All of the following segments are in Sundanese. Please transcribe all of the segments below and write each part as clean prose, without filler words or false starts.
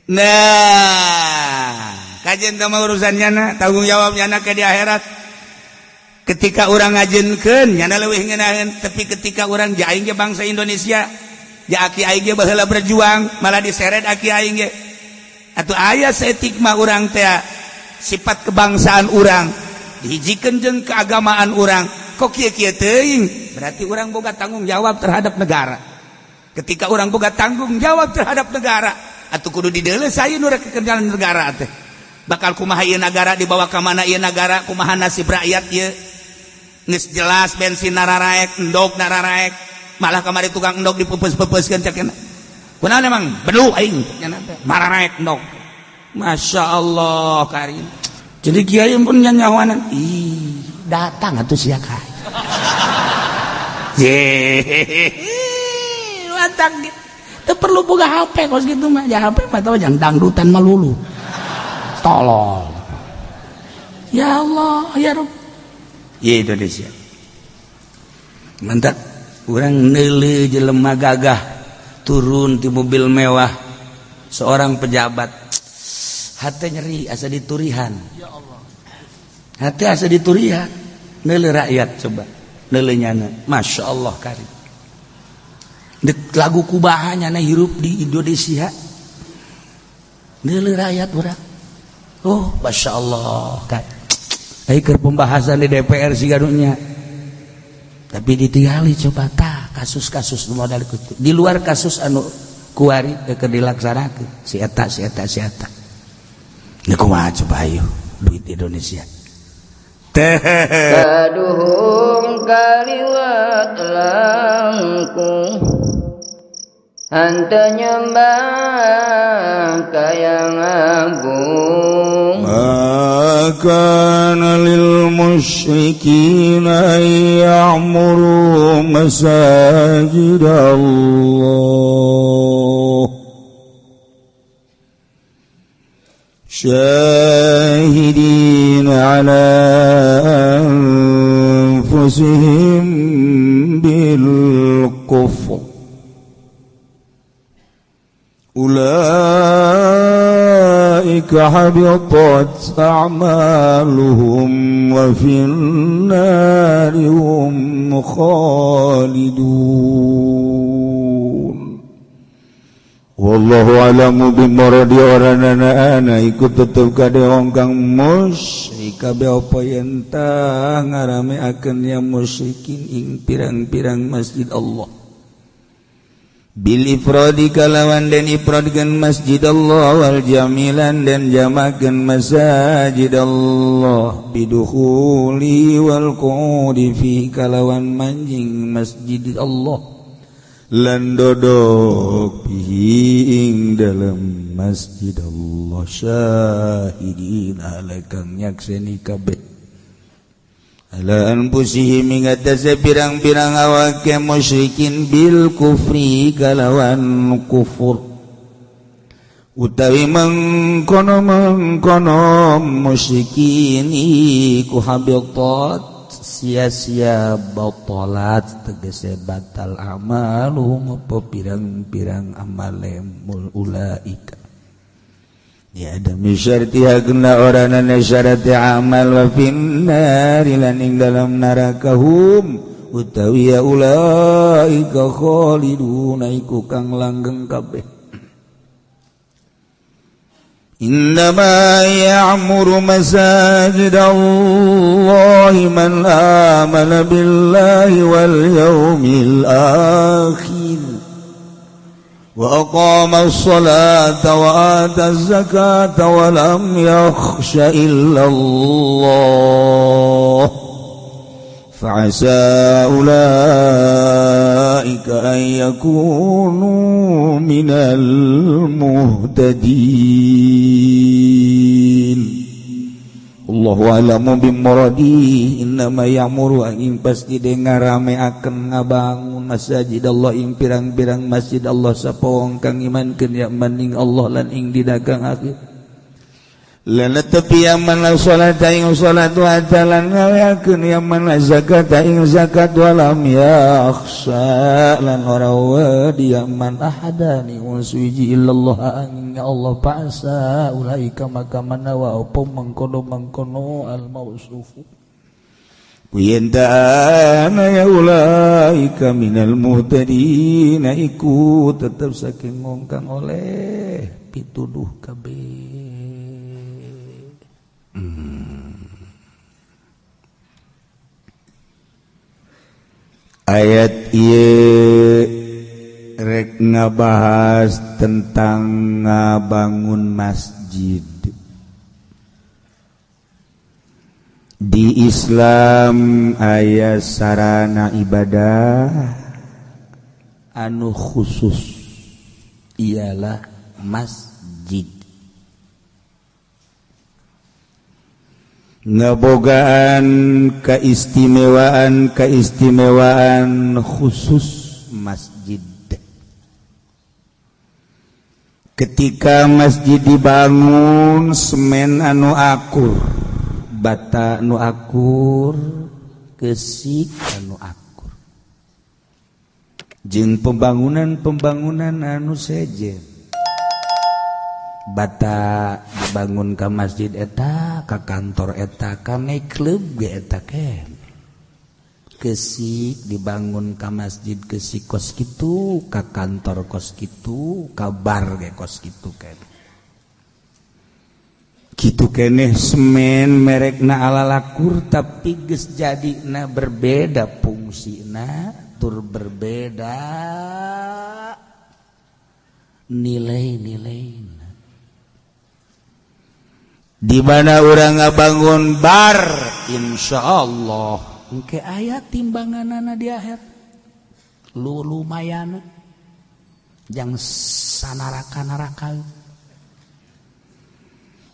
Nah, kajeun teh mah urusan nyana, tanggung jawab nyana ke di akhirat. Ketika urang ngajinkeun, nyana leuwih ngeunaheun, tapi ketika urang ja aing ge bangsa Indonesia, ja aki aing ge baheula berjuang, malah diseret aki aing ge. Atuh aya saeutik mah urang teh sifat kebangsaan urang dihijikeun jeung keagamaan urang, kok kieu-kieu teuing, berarti urang boga tanggung jawab terhadap negara. Ketika urang boga tanggung jawab terhadap negara, atuh kudu dideuleu saha nu rek kekerjaan negara teh. Bakal kumaha ieu nagara, dibawa ka mana ieu nagara, kumaha nasib rakyat ieu. Geus jelas bensin nararaek, endog nararaek, malah kamari tukang endog dipeupeus-peupeuskeun cek cenah. Kunaon emang belu aing cenah teh, mararaek endog. Masya Allah karim. Jadi kiai pun nyanyawanan, ih datang atuh sia ka. Ye, mantap gitu. Teu perlu boga HP kos gitu mah, ya HP mah tau jang dangdutan melulu. Tolol. Ya Allah, ya Rabb. Ya Indonesia. Mantap. Urang neuleuh jelema gagah turun di mobil mewah seorang pejabat. Hati nyeri asa diturihan. Ya Allah. Hati asa diturihan. Neuleuh rakyat coba. Neuleuh nyana. Masya Allah karim. Dek lagu kubaha nyana hirup di Indonesia. Neuleuh rakyat urang. Oh, Masya Allah kan. Ai keur pembahasan di DPR sih gadunya. Tapi ditinggali coba tah kasus-kasus modal itu. Di luar kasus anu kuari keur dilaksanakeun si eta, si eta, si eta. Ini kumaha coba ayo duit Indonesia. Teh. Kaduhung kaliwat langkung henteu nyembah ka Yang Agung. ما كان للمشركين أن يعمروا مساجد الله شاهدين على أنفسهم بالكفر أولئك حبطت أعمالهم وفي النار هم خالدون. Wallahu a'lamu bimuradi oranana ana iku tetep kade wong kang musyrik kabeh apa yen tah ngarameakeun ya musyrikin ing pirang-pirang masjid Allah bil ifradi kalawan den ifradkeun masjid Allah wal jamilan den jamakeun masajid Allah bidukhuli wal qu'udi fi kalawan manjing masjid Allah lan dodok bihi ing dalam masjid Allah syahidin ala kang nyakseni kabeh ala anfusihim ing atase pirang-pirang awake musyrikin bil kufri kalawan kufur utawi mengkono-mengkono musyrikin iku habitat sia-sia batalat tegese batal amaluhum apa pirang-pirang amale mul ulaika ya demi syartiha kena oranana syarat amal wa finnari lan ing dalam neraka hum utawi ya ulaika khaliduna iku kang langgeng kabeh. إنما يعمر مساجد الله من آمن بالله واليوم الآخر وأقام الصلاة وآتى الزكاة ولم يخش إلا الله فعسى أولئك أن يكونوا من المهتدين. Allahu a'lamu bimuradi innama ya'muru ing pasti ngarameakeun ngabangun masjid Allah ing pirang-pirang masjid Allah sapa wong kang imankeun ya maning Allah lan ing dina kang akhir. Lana tepi yang mana salat ing salat wa talan ngaweakeun yang mana zakat ing zakat walam yakhsha lan ora wedi man ahadani suwiji illallah ang Allah pa'sa ulaika maka manawa apa mengkono-mengkono al mausufu kuyentana ya ulaika minal muhtadin iku tetep saking ngongkang oleh pituduh kabeh. Ayat ieu rek ngabahas tentang ngabangun masjid. Di Islam aya sarana ibadah anu khusus ialah masjid. Ngebogaan keistimewaan-keistimewaan khusus masjid. Ketika masjid dibangun semen anu akur, bata anu akur, kesik anu akur, jeung pembangunan-pembangunan anu sejen. Bata dibangun ka masjid eta, ka kantor eta, ka klub ge eta ken. Kesik dibangun ka masjid kesik kos kitu, ka kantor kos kitu, ka bar ge kos kitu ken. Kitu keneh semen merekna ala lakur tapi geus jadina berbeda fungsina, tur berbeda nilai-nilai. Di mana urang ngabangun bar, insyaallah engke aya timbanganana di akhir. Lu lumayan jang sanaraka-naraka.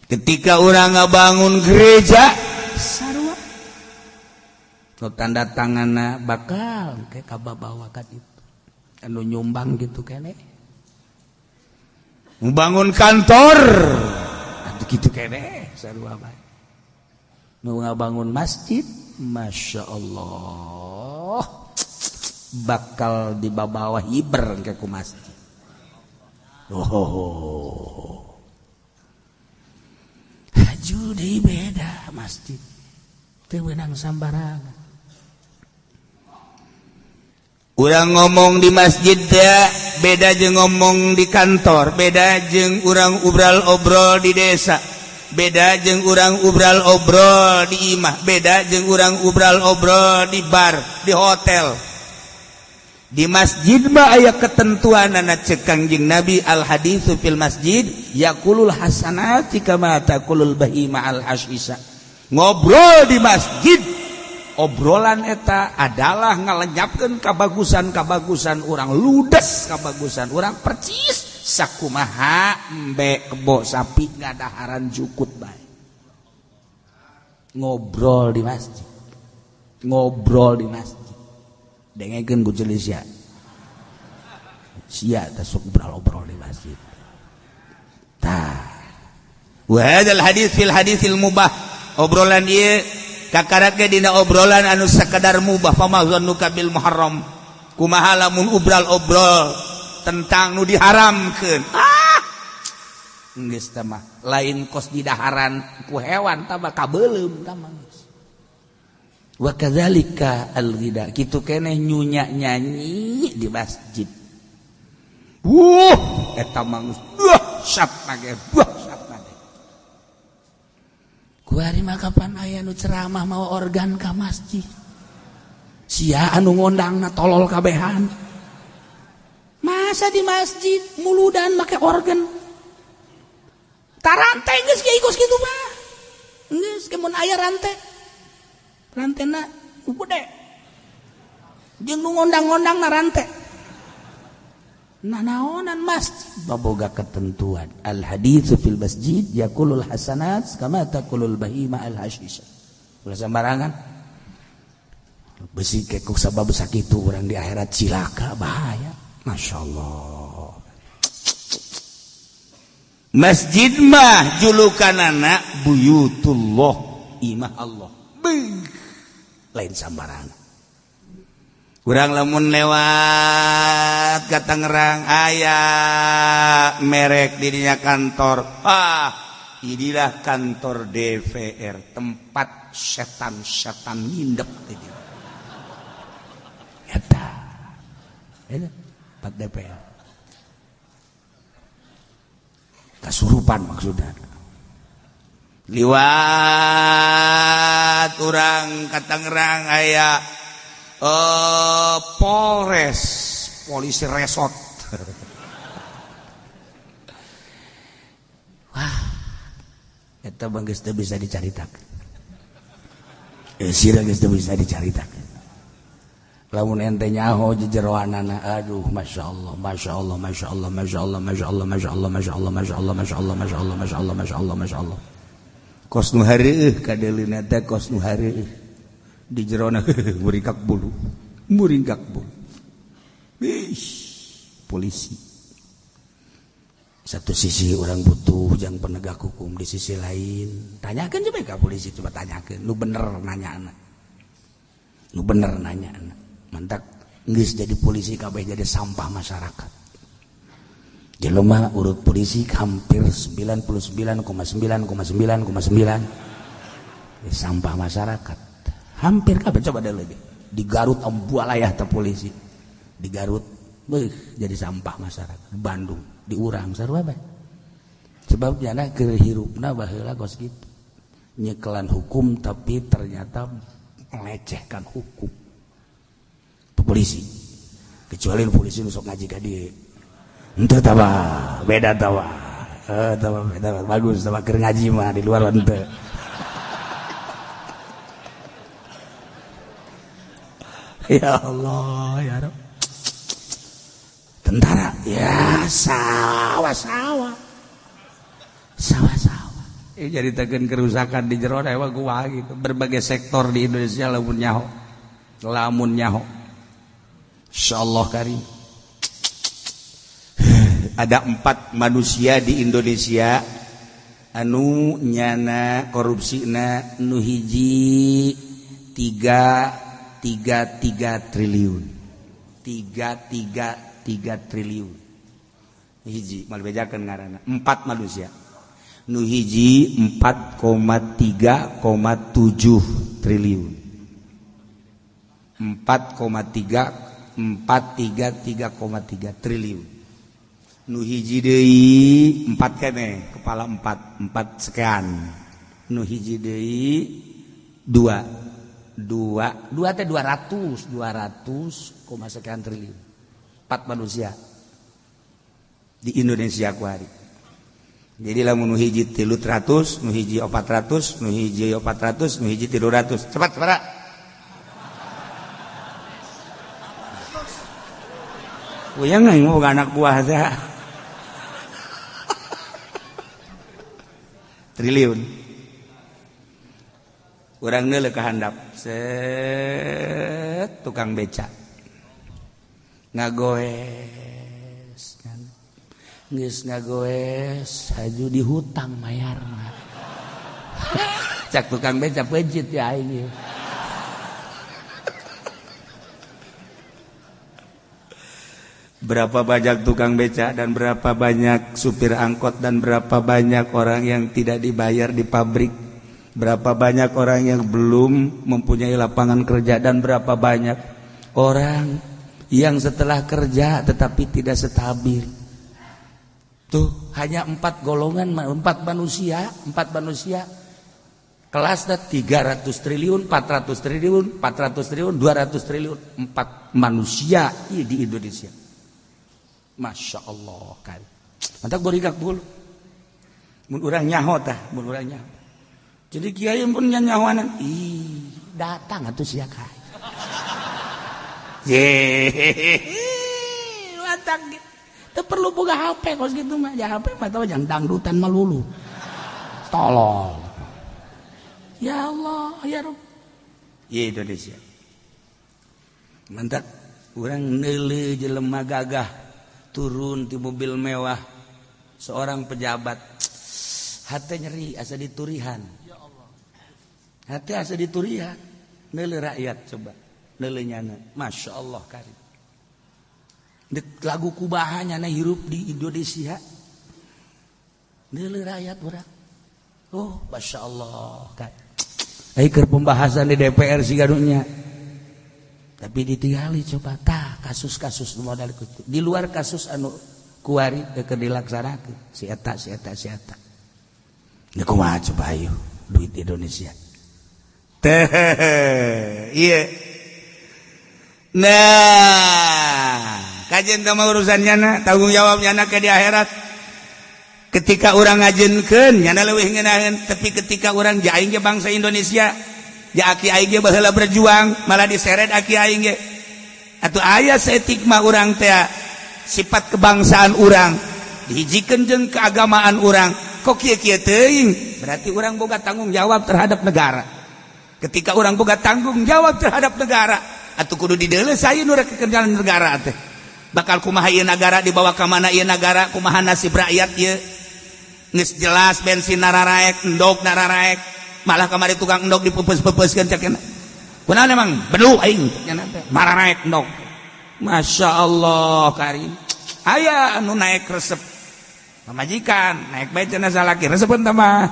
Ketika urang ngabangun gereja sarua nu tanda tanganna bakal engke kababawa ka ditu. Anu nyumbang gitu keneh. Membangun kantor gitu kene sarua bae. Nu ngabangun masjid, masya Allah bakal dibawa hiber ke ku masjid. Oh, haju deui beda masjid, teu meunang sambarangan. Urang ngomong di masjid ya, beda jeung ngomong di kantor, beda jeung urang obral-obrol di desa, beda jeung urang obral-obrol di imah, beda jeung urang obral-obrol di bar, di hotel. Di masjid mah aya ketentuanana ceuk Kangjeng Nabi al haditsu fil masjid yaqulul hasanati kama taqulul bahima al hasisa. Ngobrol di masjid, obrolan eta adalah ngalenyapkeun kabagusan-kabagusan urang, ludes kabagusan urang percis sakumaha embe kebo sapi ngadaharan jukut bae. Ngobrol di masjid, ngobrol di masjid, dengekeun ku jelis sia sia teh sok obrol-obrol di masjid. Tah, wa hadzal hadits fil haditsil mubah, obrolan ieu kakarake dina obrolan anu sakadar mubah. Fama zannuka bil muharram, kumaha lamun obral-obrol tentang nu diharamkeun. Ah, geus teh mah lain kos didaharan ku hewan tah mah kabeuleum tah mah. Wa kadzalika al-ghida, kitu keneh nyunya nyanyi di masjid. Wuh, eta mah geus dahsyat mage, dahsyat mage. Kuari mah kapan aya nu ceramah mawa organ ka masjid. Sia anu ngondangna tolol kabehan. Masa di masjid muludan make organ. Tarante geus ge kos kitu mah. Geus ke mun aya rante. Rantena gede. Jeung nu ngondang-ngondangna rante. Nah naonan masjid baboga ketentuan. Al haditsu fil masjid yaqulul hasanat kama taqulul bahima al hasisa. Ulah sembarangan. Besi kekuk sabab sakitu urang di akhirat cilaka bahaya. Masya Allah. Masjid mah julukanana buyutullah, imah Allah. Beuh, lain sambarangan. Urang lamun lewat ka Tangerang aya merek dirinya kantor. Ah, inilah kantor DPR, tempat setan-setan ngindep di dieu. Eta. Eta tempat DPR. Kasurupan maksudnya. Liwat urang ka Tangerang aya Polres, polisi resort. Wah, eta bang geus teu bisa dicaritakeun. Sira geus teu bisa dicaritakeun. Lamun ente nyaho jejeroanana, aduh masyaallah, masyaallah, masyaallah, masyaallah, masyaallah, masyaallah, masyaallah, masyaallah, masyaallah, masyaallah, masyaallah, masyaallah, masyaallah. Kos nu hareueuh kadeuleuna teh kos nu hareueuh. Di jerona muringkak bulu, muringkak bulu. Ish, polisi. Satu sisi orang butuh jang penegak hukum, di sisi lain tanyakan coba ke polisi, coba tanyakan, lu bener nanya anak, lu bener nanya anak. Mantak geus jadi polisi kabeh jadi sampah masyarakat. Jelema urut polisi hampir 99,9,9,9 sampah masyarakat. Hampir kabeh coba ada lebih. Di Garut ambualayah teh polisi. Di Garut beuh jadi sampah masyarakat. Di Bandung, di urang sarua bae. Sebab jana keur hirupna baheula kos kitu. Nyekelan hukum tapi ternyata melecehkan hukum. Polisi. Kecuali polisi nu sok ngaji ka dieu. Henteu tah beda tah. Tah beda bagus tah keur ngaji mah di luar henteu. Ya Allah, ya Rabb. Tentara, ya sawah-sawah. Sawah-sawah. Ini jadi tekan kerusakan di jero dewa gua gitu. Berbagai sektor di Indonesia lamun nyaho. Lamun nyaho. Insyaallah karim. Ada 4 manusia di Indonesia anu nyana korupsina nu hiji 3,33 triliun. 3,33 triliun. Hiji mal bejakeun ngaranna. 4 manusia. Nu hiji 4,3,7 triliun. 4,3 433,3 triliun. Nu hiji deui 4 keneh, kepala 4, 4 sekian. Nu hiji deui 2 2 2 teh 200 koma sekian triliun. 4 manusia di Indonesia ku hari. Jadi lamun nu hiji 300, nu hiji 400, nu hiji 400, nu hiji 300. Cepat, cepat. Uyang aing mah anak buah teh. Triliun. Urang neuleuh ka handap. Set tukang beca. Ngagoes. Geus ngagoes haju dihutang mayarna. Cak tukang beca peuncit ya aing ieu. Berapa banyak tukang beca dan berapa banyak supir angkot dan berapa banyak orang yang tidak dibayar di pabrik, berapa banyak orang yang belum mempunyai lapangan kerja dan berapa banyak orang yang setelah kerja tetapi tidak stabil. Tuh hanya 4 golongan, 4 manusia, 4 manusia. Kelasnya 300 triliun, 400 triliun, 400 triliun, 200 triliun, 4 manusia di Indonesia. Masya Allah kan. Mantap borigak bulu. Mun urang nyaho tah, mun urang nyaho. Jadi kiai pun nyahoanan. Ih, datang atuh sia ka. Ye. Mantap gitu. Teu perlu boga HP kos gitu mah. Ya HP mah tau jang dangdutan melulu. Tolol. Ya Allah, ya Rabb. Ye Indonesia. Mantap urang neuleuh jelema gagah turun di mobil mewah, Seorang pejabat hate nyeri asa diturihan. Hate asa diturihan. Neuleuh rakyat coba. Neuleuh nyana. Masya Allah karim. Lagu kubaha nyana hirup di Indonesia. Neuleuh rakyat urang. Oh, Masya Allah karim. Ai keur pembahasan di DPR sigadunya. Tapi ditinggali coba tah kasus-kasus modal di luar kasus anu kuari keur dilaksanakeun si eta si eta si eta. Nya kumaha coba ayo duit Indonesia. Teh ieu. Nah, kajian teh mah urusan nyana, tanggung jawab nyana ke di akhirat. Ketika urang ngajenkeun nyana leuwih ngeunaheun, tapi ketika urang ja aing ge bangsa Indonesia, ja aki aing ge baheula berjuang, malah diseret aki aing ge. Atuh aya saeutik mah urang teh sifat kebangsaan urang dihijikeun jeung keagamaan urang, kok kieu-kieu teuing, berarti urang boga tanggung jawab terhadap negara. Ketika urang boga tanggung jawab terhadap negara, atuh kudu dideuleu sayu nu rek kekerjaan negara teh. Bakal kumaha ieu nagara, dibawa ka mana ieu nagara, kumaha nasib rakyat ieu. Geus jelas bensin nararaek, endog nararaek, malah kamari tukang endog dipeupeus-peupeuskeun cek cenah. Kunaon emang belu aing cenah teh, mararaek endog. Masya Allah karim. Aya anu naik resep. Pamajikan naik bae cenah salaki resepeun teh mah.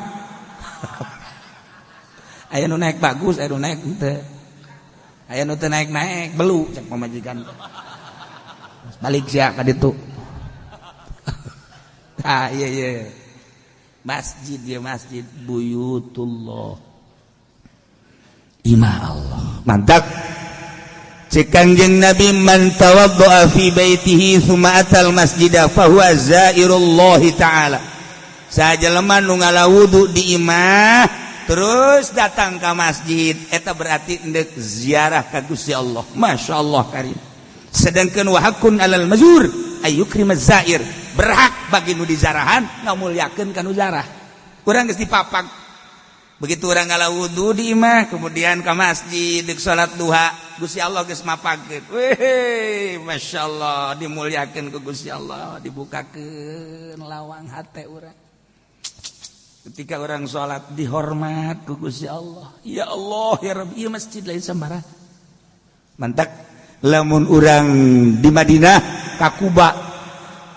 Aya nu naik bagus, aya nu naik henteu. Aya nu teu naik-naik belu cek pamajikan. Balik sia ka ditu. Ah iya iya. Masjid ya masjid buyutullah. Imah Allah. Mantap. Cek Kangjeng Nabi man tawaddoa fi baitihi tsumma atal masjida fahuwa zairullahi ta'ala. Sajelema nu ngalawudu di imah terus datang ke masjid eta berarti endek ziarah ka Gusti Allah. Masya Allah karim. Sedangkan wa hakun alal mazur ayyukrimaz zair, berhak bagi nu dizarahan ngamulyakeun ka nu zarah. Urang geus dipapag. Begitu urang ngalawudu di imah kemudian ka masjid deuk salat duha, Gusti Allah geus mapagkeun. Weh, Masya Allah dimulyakeun ku Gusti Allah, dibukakeun lawang hate urang. Ketika orang salat dihormat ku Gusti Allah. Ya Allah ya Rabbi, ieu masjid lain sambarang. Mantak lamun urang di Madinah ka Kuba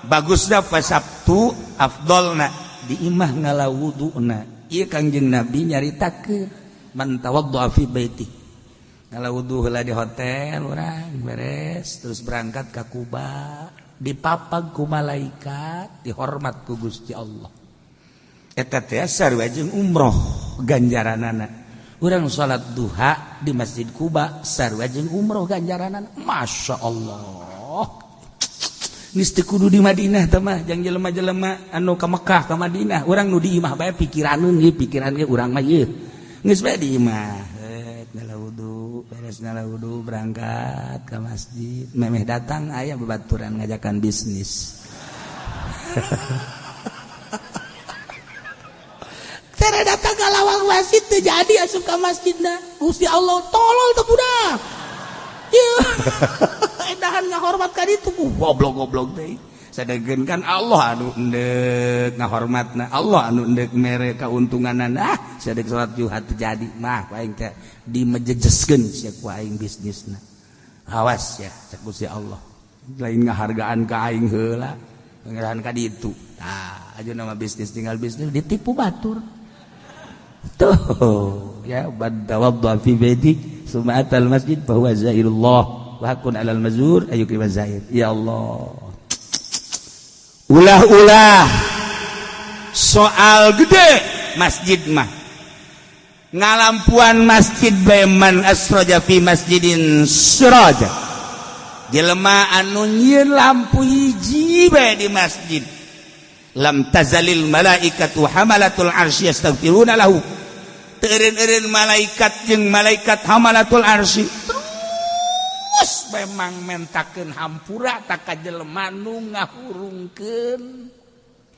bagusna pas Sabtu afdolna di imah ngalawuduna. Ieu Kangjeng Nabi nyaritakeun man tawaddoa fi baiti. Ngalawudu heula di hotel urang beres terus berangkat ka Kuba, dipapag ku malaikat, dihormat ku Gusti Allah. Eta teh sarua jeung umroh ganjaranana. Urang salat duha di Masjid Kuba sarua jeung umroh ganjaranana. Masya Allah. Geus teu kudu di Madinah teh mah jang jelema-jelema anu ka Mekah ka Madinah. Urang nu di imah bae pikiraneun ieu pikiran ge urang mah ieu. Geus bae di imah. Ngala wudu, beres ngala wudu berangkat ka masjid. Memeh datang aya babaturan ngajakan bisnis. Tere datang ka lawang masjid teu jadi asup ka masjidna. Gusti Allah tolol teh budak. Ieu edahan ngahormat ka ditu goblok-goblok teh. Sadegkeun kan Allah anu endek ngahormatna, Allah anu endek mere kauntunganna. Ah, sadek salat juha teu jadi mah ku aing teh dimejejeskeun sia ku aing bisnisna. Awas ya cek Gusti Allah. Lain ngahargaan ka aing heula, ngarahan ka ditu. Tah, aja nama bisnis tinggal bisnis ditipu batur. Tuh ya badawadda fi baiti summa atal masjid fa huwa zairullah wa hakun alal mazur ayyukrim zair. Ya Allah. Ulah-ulah soal gede masjid mah. Ngalampuan masjid bae man asraja fi masjidin siraja. Jelema anu nyieun lampu hiji bae di masjid. Lam tazalil malaikatu hamalatul arsy yastaghfiruna lahu. Teu eureun-eureun malaikat jeung malaikat hamalatul arsy terus memang mentakeun hampura ta ka jelema nu ngahurungkeun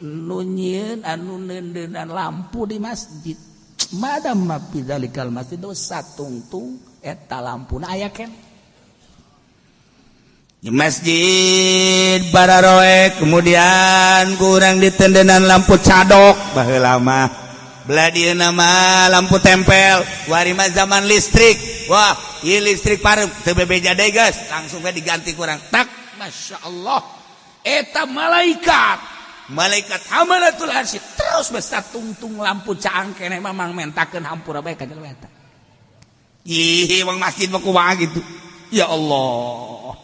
nu nyieun anu neundeunan lampu di masjid. Madam ma fi dzalikal masjid satungtung eta lampuna aya keneh. Di masjid para roek, kemudian kurang ditendenan lampu cadok baheula mah, belah dieu mah lampu tempel, wari mah zaman listrik. Wah, ieu listrik pareup teu bebeja deui geus, langsung we diganti kurang. Tak, Masya Allah, eta malaikat malaikat hamalatul arsy terus besar tungtung lampu caang keneh mah mang mentakeun hampura bae ka jelema eta. Ih, wong masjid mah kumaha gitu. Ya Allah.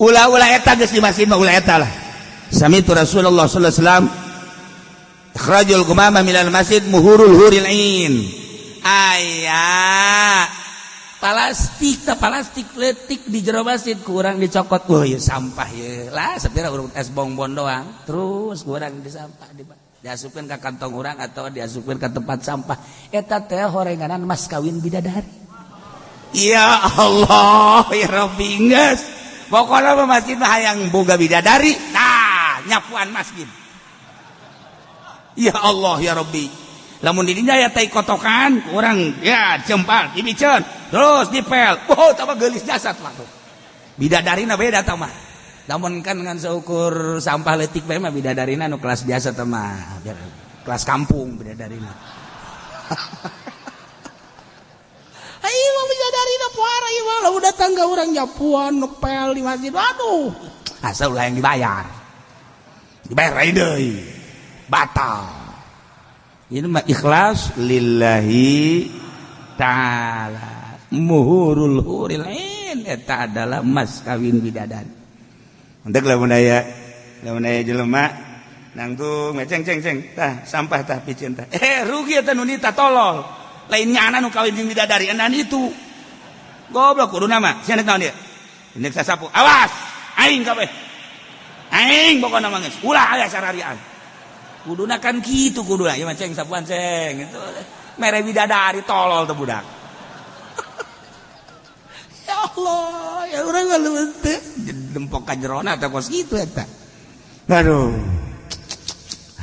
Ulah-ulah eta geus di masjid mah ulah eta lah. Sami'tu Rasulullah sallallahu alaihi wasallam ikhrajul gumama minal masjid muhurul huril ain. Aya plastik ta plastik letik di jero masjid kurang dicokot. Wah, ieu sampah ieu. Lah sapira urang es bongbon doang. Terus kurang disampah diasupkeun ka kantong urang atau diasupkeun ka tempat sampah. Eta teh horenganan mas kawin bidadari. Ya Allah, ya Rabbi geus. Pokoknya mah masjid mah hayang boga bidadari, nah nyapuan masjid. Ya Allah ya Rabbi. Lamun di dinya aya tai kotokan, urang ya cempal, dibiceun, terus dipel. Oh, tambah geulis jasad lah tuh. Bidadarina beda tah mah. Lamun kan ngan seukur sampah leutik bae mah bidadarina nu kelas biasa tah mah, biar kelas kampung bidadarina. Ayo mah bidadarina puara ieu mah lamun datang ka urang nyapuan ngepel di masjid. Aduh, asal ulah yang dibayar. Dibayar deui. Batal. Ini mah ikhlas lillahi ta'ala. Muhurul huril ain eta adalah mas kawin bidadari. Untuk lamun aya jelema nangtung ceng ceng ceng tah sampah tah piceun tah. Rugi eta nu nita tolol. Lain nyana nu kawin jeung bidadari enan itu. Goblok kudu nama sia nek naon ieu? Nek sasapu. Awas, aing kabeh. Aing pokona mah geus ulah aya sararian. Kuduna kan kitu kuduna ieu mah ceng sapuan ceng itu. Mere bidadari tolol teh budak. Ya Allah, ya urang leuweut teh dempok ka jerona teh kos kitu eta. Aduh.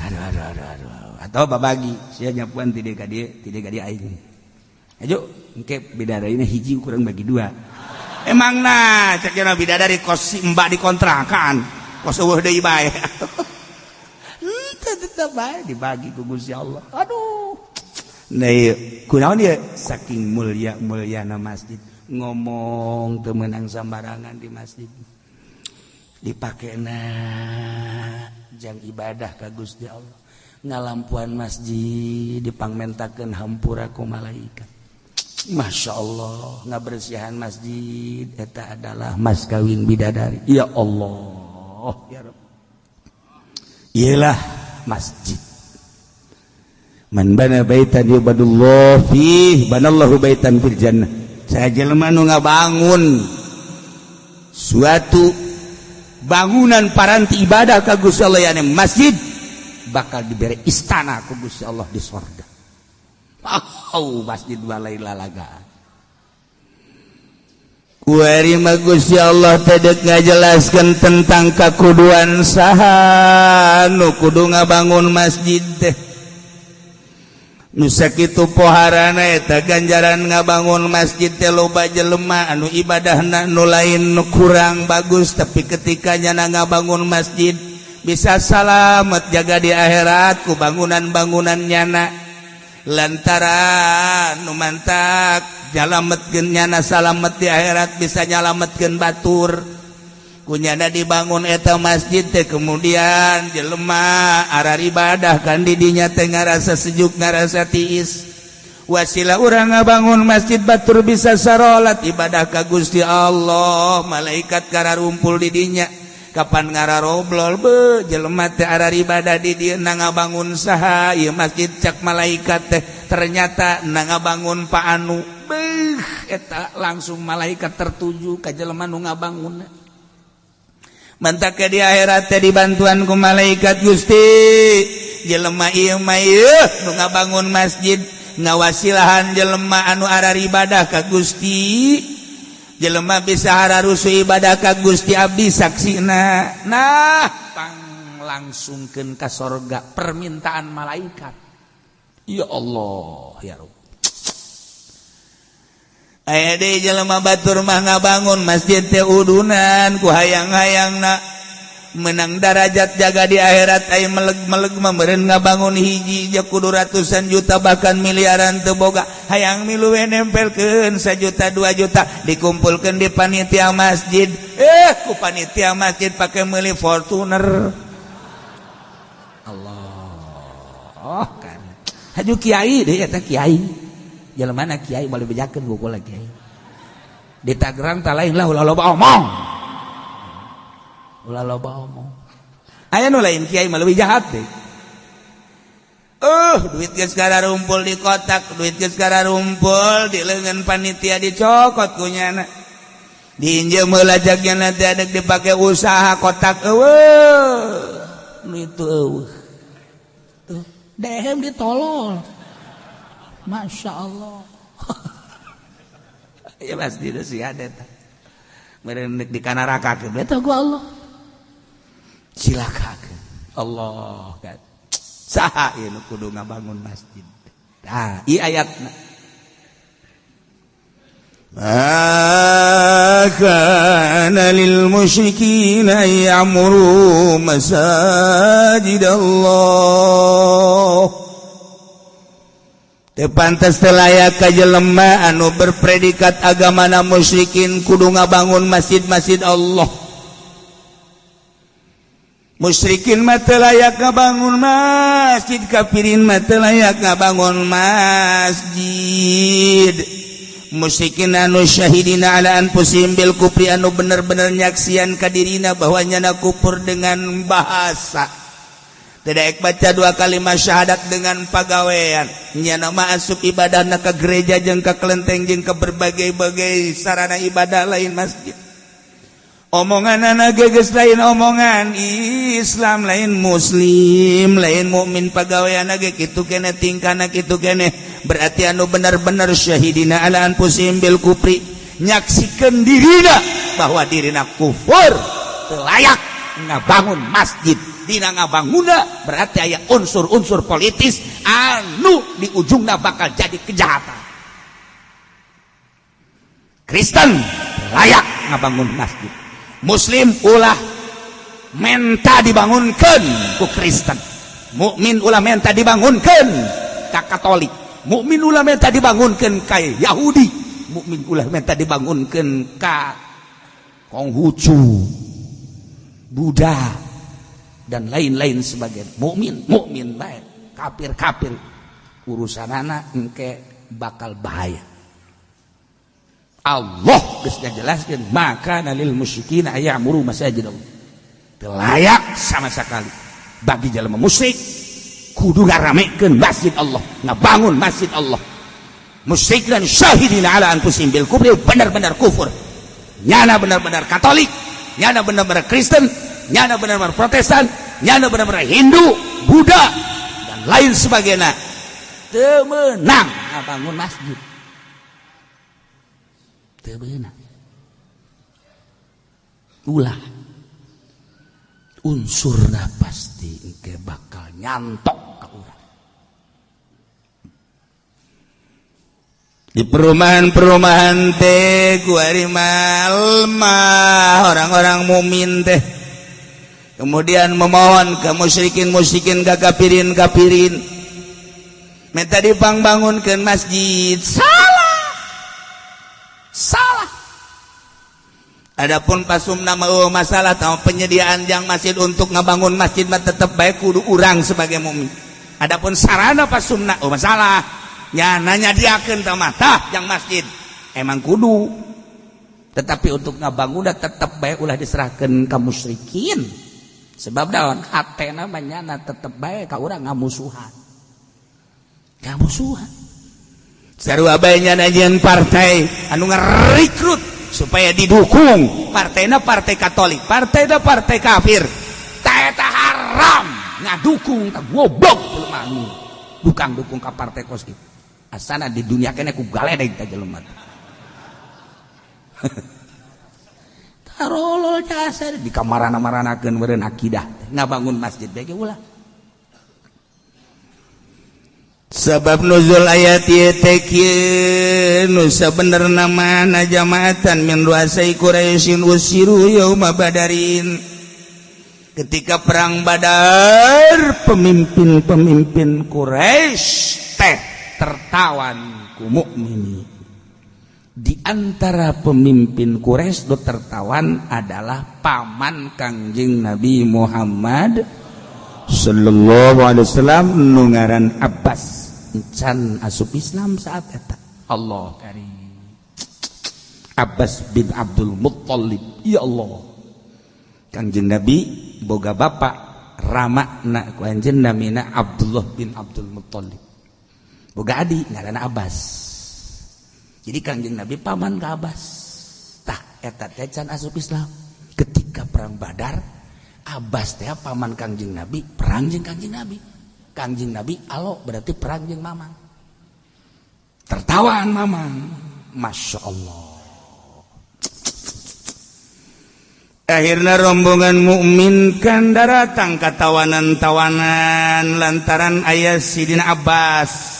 Aduh aduh aduh aduh. Atau babagi sia nyapuan ti dieu ka dieu, ti dieu ka dieu aing. Ayo engke bidadarina hiji kurang bagi dua. Emang nah cek cenah bidadari kos si mbak dikontrakan, kos eueuh deui bae. Henteu tetep bae dibagi ku Gusti Allah. Aduh. Nah ieu kunaon ieu saking mulia-muliana masjid ngomong teu meunang sambarangan di masjid. Dipakena jang ibadah ka Gusti Allah. Ngalampuan masjid dipangmentakeun hampura ku malaikat. Masya Allah, ngabersihan masjid eta adalah mas kawin bidadari. Ya Allah, ya Rabb. Iyalah masjid. Man bana baitan yubadullah fih banallahu baitan fil jannah. Saya jelema nu ngabangun suatu bangunan paranti ibadah ka Gusti Allah yakni masjid bakal diberi istana ku Gusti Allah di sorga. Oh, masjid walai lalaga. Kuari mah Gusti Allah teh deuk ngajelaskeun tentang kakuduan saha nu kudu ngabangun masjid teh. Nu sakitu poharana eta ganjaran ngabangun masjid teh loba jelema anu ibadahna nu lain nu kurang bagus, tapi ketika nyana ngabangun masjid bisa salamet jaga di akhirat ku bangunan-bangunan nyana. Lantaran nu mantak nyalametkeun nyana salamet di akhirat bisa nyalametkeun batur. Kunyana dibangun eta masjid teh kemudian jelema arar ibadah kan di dinya teh ngarasa sejuk ngarasa tiis. Wasilah urang ngabangun masjid batur bisa sarolat ibadah ka Gusti Allah, malaikat kararumpul di dinya. Kapan ngararoblol be jelema teh arar ibadah di dieu na ngabangun saha ieu masjid cak malaikat teh ternyata na ngabangun Pak Anu. Beuh eta langsung malaikat tertuju ka jelema nu ngabangunna. Mantak di akhirat teh dibantuan ku malaikat Gusti jelema ieu mah ieu nu ngabangun masjid ngawasilahan jelema anu arar ibadah ka Gusti, jelema bisa hararusu ibadah ka Gusti abdi saksina. Nah pang langsungkeun ka sorga permintaan malaikat. Ya Allah ya Rabb. Aya deui jelema batur mah ngabangun masjid teh udunan ku hayang-hayangna menang darajat jaga di akhirat. Aya meleg-meleg mah meureun ngabangun hiji ja kudu ratusan juta bahkan miliaran teu boga, hayang milu we nempelkeun 1 juta 2 juta dikumpulkeun di panitia masjid. Ku panitia masjid pake meuli Fortuner. Allah kan haju kiai deui eta, kiai jelema mana, kiai boleh bejakeun buku lagi kiai di Tangerang. Tak lain lah, ulah loba omong, ulah loba omong. Aya nu lain kiai mah leuwih jahat deh. Duit geus rumpul di kotak, duit geus rumpul di leungeun panitia, dicokot ku nyana, diinjem heula jagnya, nanti ada dipakai usaha, kotak eueuh nu itu eueuh tuh dehem ditolol. Masya Allah ya, pasti itu sih ada meureun di kanarakakeun eta ku Allah, cilakakeun Allah kan. Saha ieu nu kudu ngabangun masjid? Tah, ieu ayatna. ما كان للمشركين أن يعمروا مساجد الله. Teu pantes, teu layak ka jelema anu berpredikat agamana musyrikin kudu ngabangun masjid-masjid Allah. Musyrikin mah teu layak ngabangun masjid, kafirin mah teu layak ngabangun masjid. Musyrikin anu syahidina ala anfusihim bil kufri, anu bener-bener nyaksian ka dirina bahwa nyana kufur dengan bahasa, tidak baca dua kalimat syahadat, dengan pagawean nyana mah asup ibadah ke gereja jeung ke kelenteng jeung ke berbagai-bagai sarana ibadah lain masjid. Omongan anak geus lain omongan Islam, lain muslim, lain mukmin. Pagawean ge kitu kene, tingkana kitu kene, berarti anu benar-benar syahidina ala anfusihim bil kufri, nyaksikeun dirina bahwa dirina kufur, teu layak ngabangun masjid. Dina ngabanguna berarti aya unsur-unsur politis anu di ujungna bakal jadi kejahatan. Kristen layak ngabangun masjid, Muslim ulah menta dibangunkan ku Kristen, mukmin ulah menta dibangunkan ka Katolik, mukmin ulah menta dibangunkan ka Yahudi, mukmin ulah menta dibangunkan ka Konghucu, Buddha, dan lain-lain sebagainya. Mukmin mukmin baik, kafir kafir, urusan anak engke bakal bahaya. Allah geus ngajelaskeun, ma kana lil musyrikin ayya'muru masajid Allah. Teu layak sama sekali bagi jelema musyrik kudu ngaramekeun masjid Allah, ngabangun masjid Allah. Musyrik dan syahidina ala anfusihim bil kufri, benar-benar kufur. Nyana benar-benar Katolik, nyana benar-benar Kristen, nyana benar-benar Protestan, nyana benar-benar Hindu, Buddha, dan lain sebagainya, teu meunang ngabangun masjid, teu meunang. Ulah, unsurna pasti engke bakal nyantok ka urang. Di perumahan-perumahan teh kuari mah orang-orang mukmin teh kemudian memohon ke musyrikin musyrikin, ke kafirin kafirin, minta dipangbangunkeun masjid. Salah, salah. Adapun pasum nama oh, masalah tahu penyediaan yang masjid untuk ngabangun masjid mah tetep baik kudu urang sebagai mukmin. Adapun sarana pasumna, oh masalah ya, nanya diakeun tah mah tah yang masjid emang kudu, tetapi untuk ngabangun tetep baik ulah diserahkan ke musyrikin, sebab daun hatena mah nyana tetep baik ka urang ngamusuhan, ngamusuhan. Sarua bae nyana jeung partai anu ngarekrut supaya didukung partainya, partai Katolik, partainya partai kafir. Ta eta haram ngadukung, tak goblok jelema anu dukang dukung ka partai kos kitu. Asana di dunia kene ku galedeg ta jelema. Tarolol jasad di kamarana-maranakeun meureun akidah ngabangun masjid bae ulah. Sebab nuzul ayat ieu teh kieu nu sabenerna mana jamaatan min ruasai Quraisyin usiru yauma badarin. Ketika perang Badar pemimpin-pemimpin Quraisy teh tertawan ku mukminin. Di antara pemimpin Quraisy do tertawan adalah paman Kangjeng Nabi Muhammad sallallahu alaihi wasallam nu ngaran Abbas. Can asup Islam saat eta. Allah karim. Abbas bin Abdul Muttalib. Ya Allah. Kangjeng Nabi boga bapak ramakna ku anjeun namina Abdullah bin Abdul Muttalib. Boga adi ngaranna Abbas. Jadi Kangjeng Nabi paman ka Abbas. Tah eta teh can asup Islam. Ketika perang Badar, Abbas teh paman Kangjeng Nabi, perang jeung Kangjeng Nabi. Kangjeng Nabi alo berarti perang jeung mamang. Tertawaan mamang. Masya Allah. Akhirnya rombongan mukmin kan daratang ka tawanan-tawanan lantaran aya Sidina Abbas.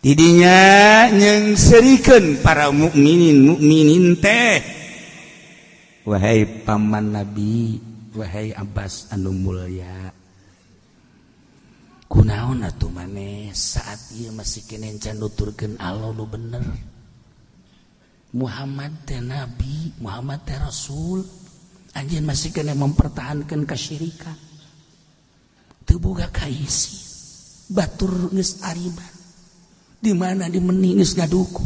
Tidinya nyengserikeun para mukminin mukminin teh. Wahai paman Nabi, wahai Abbas anu mulya. Kunaon atuh maneh saat ieu masih keneh can nuturkeun Allah nu bener. Muhammad teh nabi, Muhammad teh rasul. Anjeun masih keneh mempertahankan kesyirikan. Teu boga kaisi. Batur geus ariban. Di mana dimeni geus ngaduku.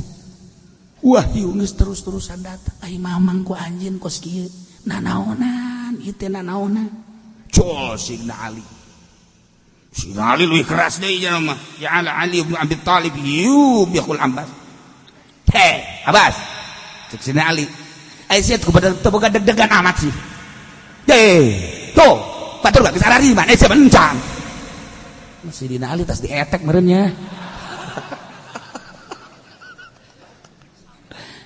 Wahyu geus terus-terusan datang. Ai mamang ku anjeun kos kieu. Nanaonan, ieu teh nanaonan. Col Sidna Ali. Sidna Ali leuwih keras deui cenah mah. Ya Ali bin Abi Thalib yubihul Abbas. Hei, Abbas. Cek Sidna Ali. Ai sia kepada teu boga deg-degan amat sih. Deh, tuh, batur geus arariman, sia bencang. Sidna Ali tas dietek meureun nya.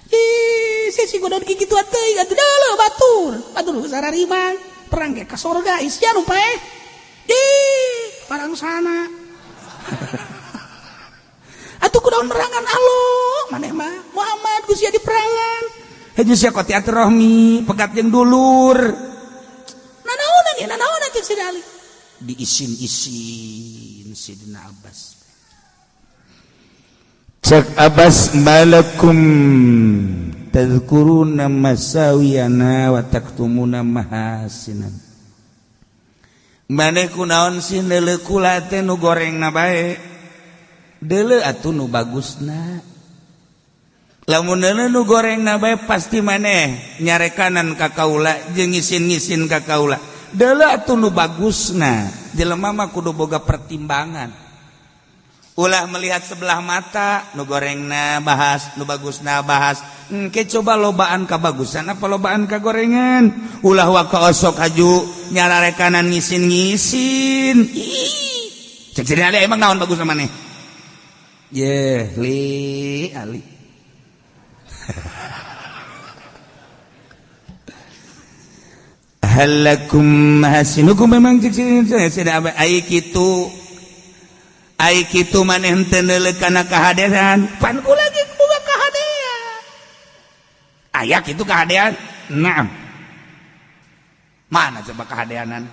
Ih, sia si godon kitu teuing atuh deuleu batur. Batur geus arariman, perang ge ka sorga sia nu paeh. Ih, parang sana. Atuh kunaon merangan Allah, maneh mah Muhammad ku sia diperangan. Haji sia qati'at rahmi, pegat jeung dulur. Nanaonan ya nanaonan cek Sidna Ali. Diisin-isin Sidna Abbas. Cek Abbas malakum tadhkuruna masawiyana wa taktumuna mahasinan. Maneh kunaon sih neuleuh kula teh nu gorengna bae. Deuleu atuh nu bagusna. Lamun deuleu nu gorengna bae pasti maneh nyarekanan ka kaula jeung ngisin-ngisin ka kaula. Deuleu atuh nu bagusna. Jelema mah kudu boga pertimbangan. Ulah melihat sebelah mata, nu gorengna bahas, nu bagusna bahas. Engke coba lobaan ka bagusan apa lobaan ka gorengan. Ulah waka osok haju nyararekanan ngisin-ngisin. Ih. Cek Sidna Ali emang naon bagusna maneh? Yeh, li Ali. Halakum mahasinukum memang cek Sidna ai kitu. Ai kitu maneh henteu neuleuh kana kahadean, pan kula ge boga kahadean. Aya kitu kahadean? Naam. Mana coba kahadeanan?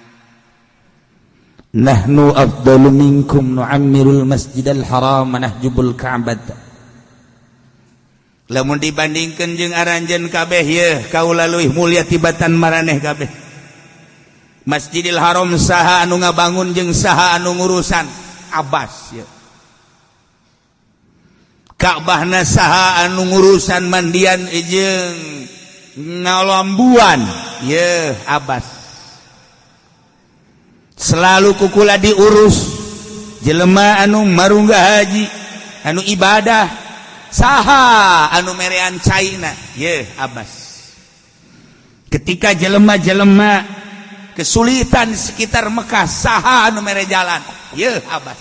Nahnu afdalu minkum nu'ammirul masjidal haram wa nahjubul ka'bah. Lamun dibandingkeun jeung aranjeun kabeh yeuh kaula leuwih mulia tibatan maraneh kabeh. Masjidil Haram saha anu ngabangun jeung saha anu ngurusan? Abbas ya. Ka'bahna saha anu ngurusan mandian jeung ngalambuan ye Abbas. Selalu kukula diurus jelema anu marungga haji anu ibadah saha anu merean caina ye Abbas. Ketika jelema-jelema kesulitan di sekitar Mekah saha anu mere jalan ye Abbas.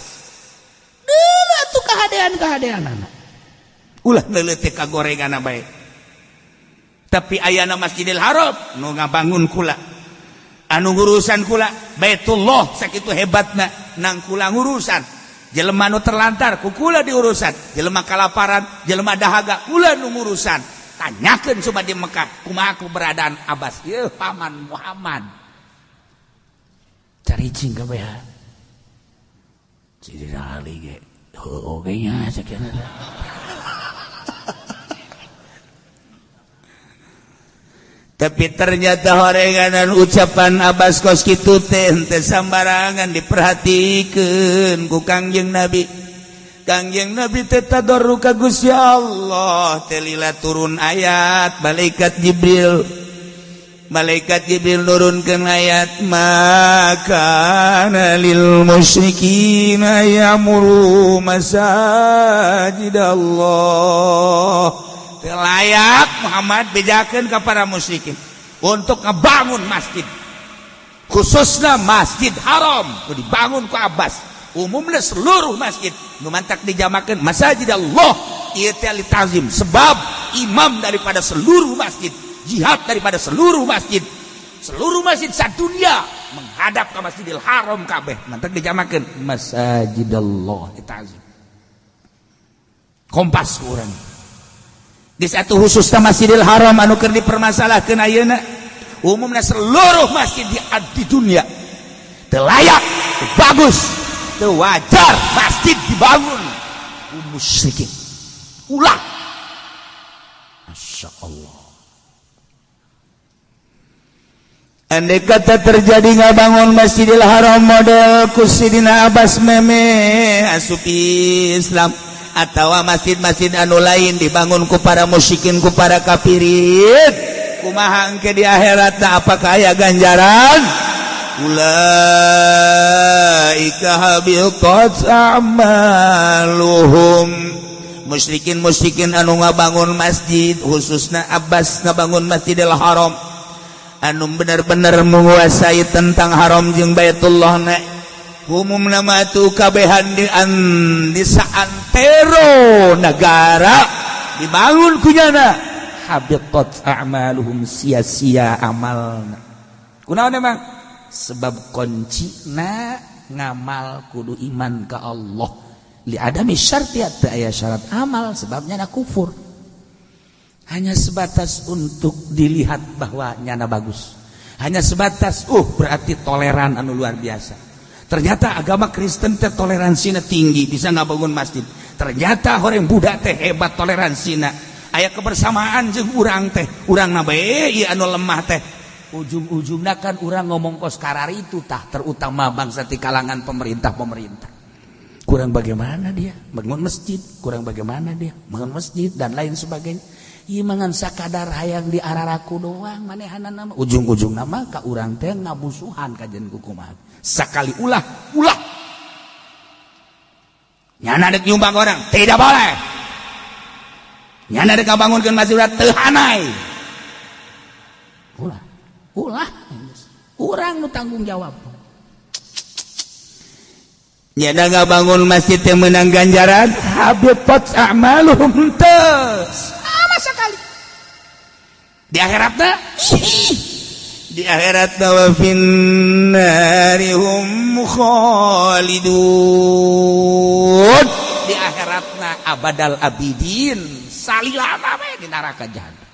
Deuleu atuh kahadean-kahadeanana. Ulah neuleuh teh ka gorenganna bae. Tapi ayana Masjidil Haram nu ngabangun kula, anu ngurusan kula, Baitullah sakitu hebatna nang kula ngurusan. Jelema nu terlantar ku kula diurusan, jelema kalaparan, jelema dahaga kula nu ngurusan. Tanyakeun coba di Mekah kumaha keberadaan Abbas. Yeuh paman Muhammad. Caricing kabeh. Sidina Ali ge heueuh oge nya sakieu. Tapi ternyata horenganan ucapan Abbas kos kitu teh henteu sambarangan diperhatikeun ku Kangjeng Nabi. Kangjeng Nabi teh tadarru ka Gusti Allah, teh lila turun ayat malaikat Jibril. Malaikat Jibril nurunkeun ayat maka lil musyrikin ya'muru masajid Allah. Layak Muhammad bejakeun ka para musyrikin untuk ngebangun masjid, khususnya Masjid Haram nu dibangun ku Abbas, umumnya seluruh masjid nu mantak dijamakeun Masjid Allah ieu teh li ta'zim, sebab imam daripada seluruh masjid, jihad daripada seluruh masjid, seluruh masjid sadunia menghadap ke Masjidil Haram kabeh mantak dijamakeun Masjid Allah li ta'zim. Kompas ku urang di satu khususnya Masjidil Haram anu keur dipermasalahkeun ayeuna, umumnya seluruh masjid di dunia teu layak, teu bagus, teu wajar masjid dibangun ku musyrikin. Ulah. Masya Allah. Andai kata terjadi ngabangun Masjidil Haram model ku Sidina Abbas meme asup Islam, atau masjid-masjid anu lain dibangun ku para musyrikin, ku para kafirin, kumaha engke di akhirat apakah aya ganjaran? Ulaika habitat a'maluhum. Musyrikin-musyrikin anu ngabangun masjid, khususna Abbas ngabangun Masjidil Haram anu bener-bener menguasai tentang haram jeung Baitullah na umum nama tu kabehan di saantero negara dibangun kunyana habitat a'maluhum, sia-sia amalna. Kunaon emang? Sebab kuncina ngamal kudu iman ka Allah. Li adami syarti teu aya syarat amal, sebabnya na kufur. Hanya sebatas untuk dilihat bahwa nyana bagus. Hanya sebatas berarti toleran anu luar biasa. Ternyata agama Kristen teh toleransina tinggi, bisa ngabangun masjid. Ternyata orang Buddha teh hebat toleransina. Aya kebersamaan jeung urang teh, urang na bae ieu anu lemah teh. Ujung-ujungna kan urang ngomong kos kararitu tah, terutama bangsa ti kalangan pemerintah-pemerintah. Kurang bagaimana dia bangun masjid, kurang bagaimana dia bangun masjid dan lain sebagainya. Ieu mangan sakadar hayang di araraku doang manehanana mah. Ujung-ujungna mah ka urang teh ngamusuhan kajen kukumaha. Sakali ulah, ulah. Nyana dek nyumbang orang, tidak boleh. Nyana dek ngabangunkeun masjid teu hanai. Ulah, ulah. Urang nu tanggung jawab. Nyana ngabangun masjid teh meunang ganjaran, habitat a'maluhum teu. Sama sekali. Di akhiratna di akhirat wa finnari hum khalidun, di akhiratna abadal abidin, salilana we di neraka jahanam.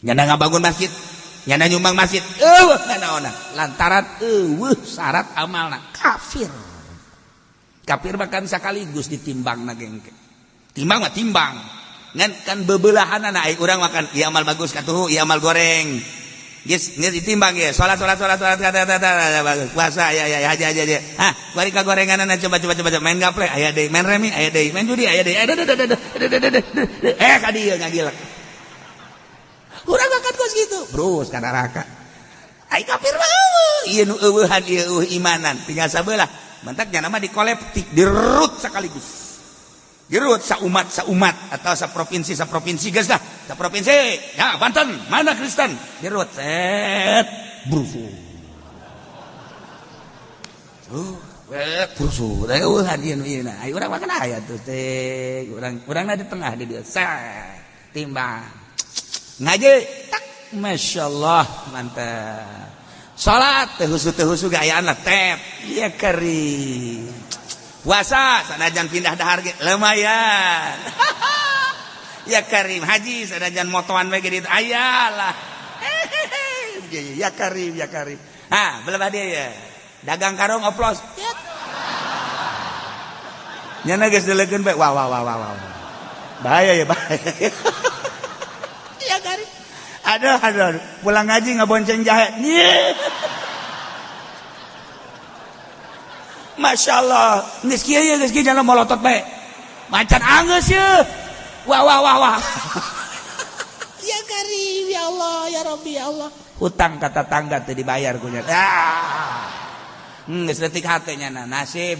Nyana ngabangun masjid, nyana nyumbang masjid, eueuh nanaonan lantaran eueuh syarat amalna kafir. Kafir bahkan sekaligus ditimbang na gengke. Timbang mah timbang. Ngan kan bebelahanana ai urang makan ieu amal bagus katuhu, ieu amal goreng. Geus geus ditimbang ge. Salat salat salat salat kata bagus. Puasa ya ya haji haji haji. Hah, bari ka gorenganana coba coba coba main gaple aya deui, main remi aya deui, main judi aya deui. Eh ka dieu ngagilek. Urang makan kos kitu, brus ka neraka. Ai kafir mah ieu nu eueuhan ieu eueuh imanan, tinggal sabelah. Mantak nya nama dikolektif, dirut sekaligus. Dirut saumat saumat atau saprovinsi saprovinsi geus dah. Saprovinsi ya Banten, mana Kristen? Dirut set brusu. Brusu. Eueuhan ieu nu ieu. Ai urang mah kana aya tuh teh. Urang di tengah di dieu. Set timbang. Ngaji tak masyaallah mantap. Salat teh husu gayaan lah tep. Iya kari. Puasa sanajan pindah dahar ge lumayan. Ya Karim haji sanajan motoan we ge ditu aya lah. Ya Karim, ya Karim. Ah, belah dia ya. Dagang karung oplos. Nyana geus deulekeun bae. Wah wah wah wah wah. Bahaya ya bahaya. Ya Karim. Aduh aduh, pulang ngaji ngabonceng jahe. Masya Allah, geus kieu ye geus kieu jalan molotot bae. Macan anggeus ye. Wah wah wah wah. Ya Karim, ya Allah, ya Rabbi, ya Allah. Hutang kata tangga teu dibayar ku nya. Ah. Geus leutik hate nya nasib.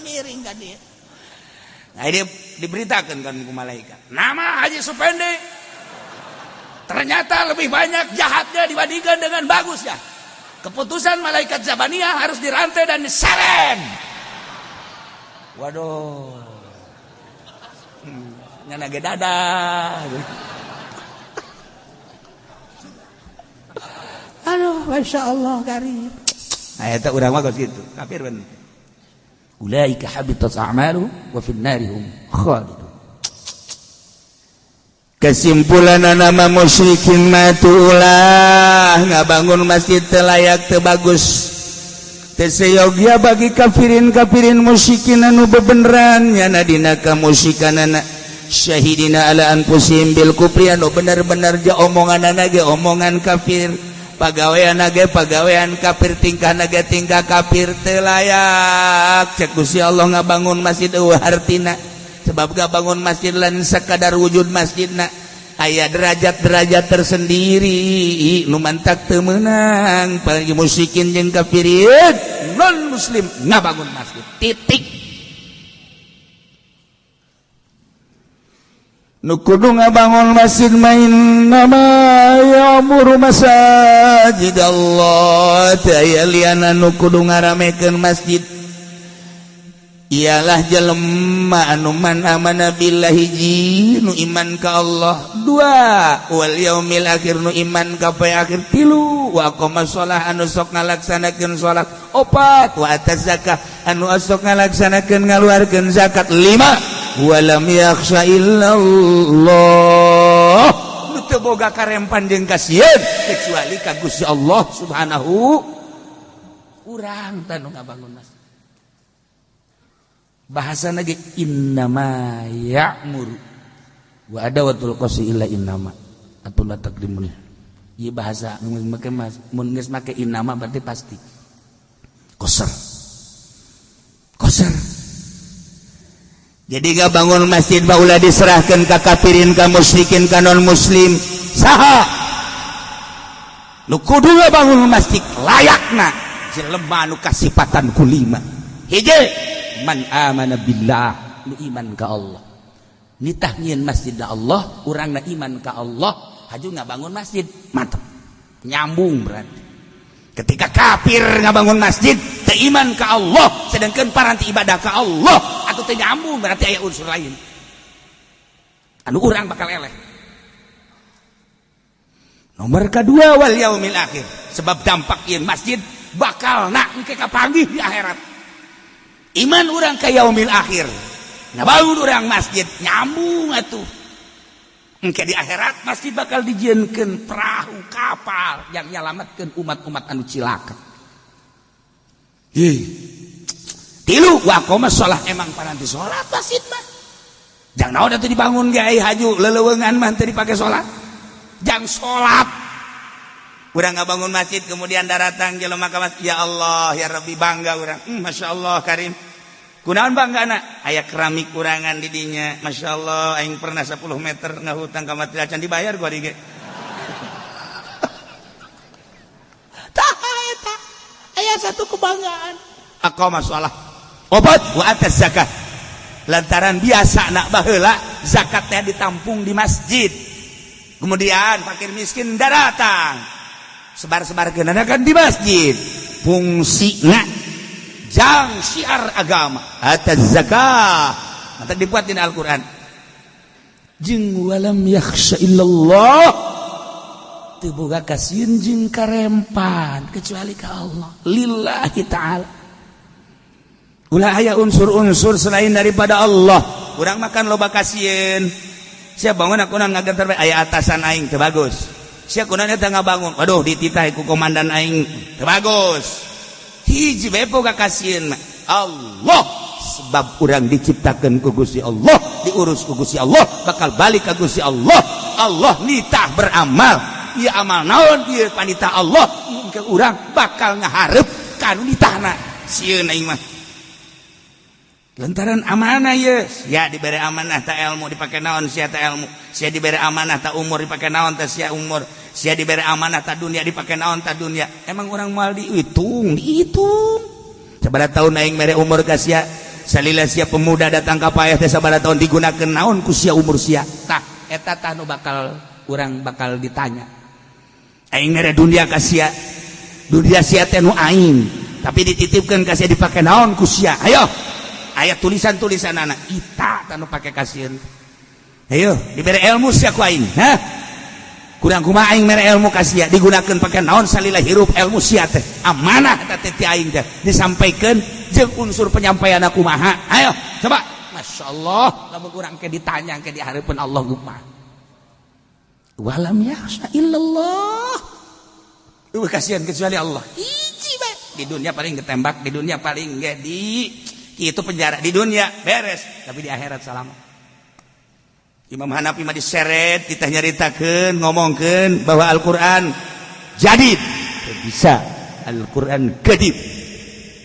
Miring ka dia. Nah, dia diberitakan kan ku malaikat. Nama Haji Supendi ternyata lebih banyak jahatnya dibandingkan dengan bagusnya. Keputusan malaikat Zabaniyah harus dirantai dan diseren. Waduh. Nyana ge dadah. Aduh, Masya Allah karim. Nah, eta urang mah geus kitu. Kafir bener. Ulaika habitat a'maluhum wa fin narihum khalidun. Kesimpulan nama musyrikin matulah ngabangun masjid teu layak teu bagus teu seyogia bagi kafirin-kafirin musyrikin anu bebeneran nyana dina kamusyrikanana syahidina ala anfusihim bil kufri anu bener-bener ja omonganana ge omongan kafir, pagaweanna ge pagawean kafir, tingkahna ge tingkah kafir teu layak. Cek Gusti Allah ngabangun masjid eueuh hartina. Sebab gak bangun masjid lan sekadar wujud masjidna aya derajat-derajat tersendiri nu mantak teu meunang bagi musyrikin jeung kafirin non muslim ngabangun masjid titik. Nu kudu ngabangun masjid main nama ya'muru masajid Allah teu aya liana nu kudu ngaramekeun masjid ialah jelema anu man amana billahi ji nu iman ka Allah, dua wal yaumil akhir nu iman ka poe akhir, tilu wa aqama shalah anu sok ngalaksanakeun salat, opat wa ataz zakah anu sok ngalaksanakeun ngaluarkeun zakat, lima walam yakhsha illallah nu teu boga karempan jeung kasieun kecuali ka Gusti Allah Subhanahu. Urang tah nu ngabangun masjid bahasa lagi innama ya'muru wa adawatul qasi illa innama atau la taqdimun. Ieu bahasa mun make mun geus make innama berarti pasti qasar. Qasar. Jadi gak bangun masjid baula diserahkan ka kafirin ka musyrikin ka non muslim. Saha nu kudu ngabangun masjid layakna jelema nu kasipatan ku lima. Hiji man amana billah nu iman ka Allah. Nitah nyieun masjid Allah, urangna iman ka Allah, haju ngabangun masjid, mantep. Nyambung berarti. Ketika kafir ngabangun masjid, teu iman ka Allah, sedangkan paranti ibadah ka Allah, atau teu nyambung berarti aya unsur lain. Anu urang bakal eleh. Nomor kedua wal yaumil akhir. Sebab dampak ieu masjid bakal nak engke kapanggih di akhirat. Iman urang ka yaumil akhir. Ngabangun urang masjid nyambung atuh. Engke di akhirat masjid bakal dijieunkeun perahu kapal yang nyalametkeun umat-umat anu cilaka. Hih. Tilu wa aqama shalah emang paranti salat masjid mah. Jang naon atuh dibangun ge ai haju leleuweungan mah teu dipake salat. Jang salat. Urang ngabangun masjid kemudian daratang jelema ka masjid, ya Allah ya Rabbi bangga urang. Masya Allah Karim. Kunaon banggana? Aya keramik kurangan di dinya. Masya Allah aing pernah 10 meter ngahutang ka mati acan dibayar gua dige. Tah eta aya satu kebanggaan. Aqama shalah. Obat wa ataz zakat. Lantaran biasa nak baheula zakatnya ditampung di masjid. Kemudian fakir miskin daratang. Sebar-sebar geunana kan di masjid. Fungsina jang syiar agama ataz zakah. Maka dibuat di Al-Qur'an. Jeung walam yakhsha illallah. Teu boga kasieun jeung karempan kecuali ka Allah lillahi ta'ala. Ulah aya unsur-unsur selain daripada Allah. Urang makan loba kasieun. Sia bangun aku ngagantar bae aya atasan aing teu bagus. Sia kunaon eta ngabangun? Waduh dititah ku komandan aing teu bagus. Hiji bae boga kasieun mah Allah. Sebab urang diciptakeun ku Gusti Allah, diurus ku Gusti Allah, bakal balik ka Gusti Allah. Allah nitah beramal. Ieu amal naon? Ieu panitah Allah. Ke urang bakal ngahareup ka nu nitahna. Sieun aing mah. Lantaran amanah ye, sia diberi amanah ta ilmu dipake naon sia ta ilmu, sia diberi amanah ta umur dipake naon ta sia umur, sia diberi amanah ta dunia dipake naon ta dunia. Emang urang moal dihitung, dihitung. Sabaraha tahun aing mere umur ka sia, salila sia pemuda datang ka paeh teh sabaraha tahun digunakeun naon ku sia umur sia. Tah eta tah nu bakal urang bakal ditanya. Aing mere dunia ka sia, dunia sia teh nu aing, tapi dititipkeun ka sia dipake naon ku sia. Ayo. Ayat tulisan-tulisan anak ita tanu pake kasieun. Ayo diberi ilmu sia ku aing. Hah? Kurang kumaha aing mere ilmu ka sia digunakeun pake naon salila hirup ilmu sia teh. Amanah eta teh ti aing teh disampaikeun jeung unsur penyampaian kumaha. Ayo coba. Masya Allah lamun urang ke ditanya ke di hareupeun Allah kumaha. Walam yakhsha illallah. Eueuh kasihan kecuali Allah. Hiji bae. Di dunia paling ditembak, di dunia paling ge di itu penjara di dunia beres, tapi di akhirat selamat. Imam Hanafi mah diseret, ditah nyaritakeun, ngomongkeun bahwa Al-Qur'an jadid. Bisa Al-Qur'an qadim.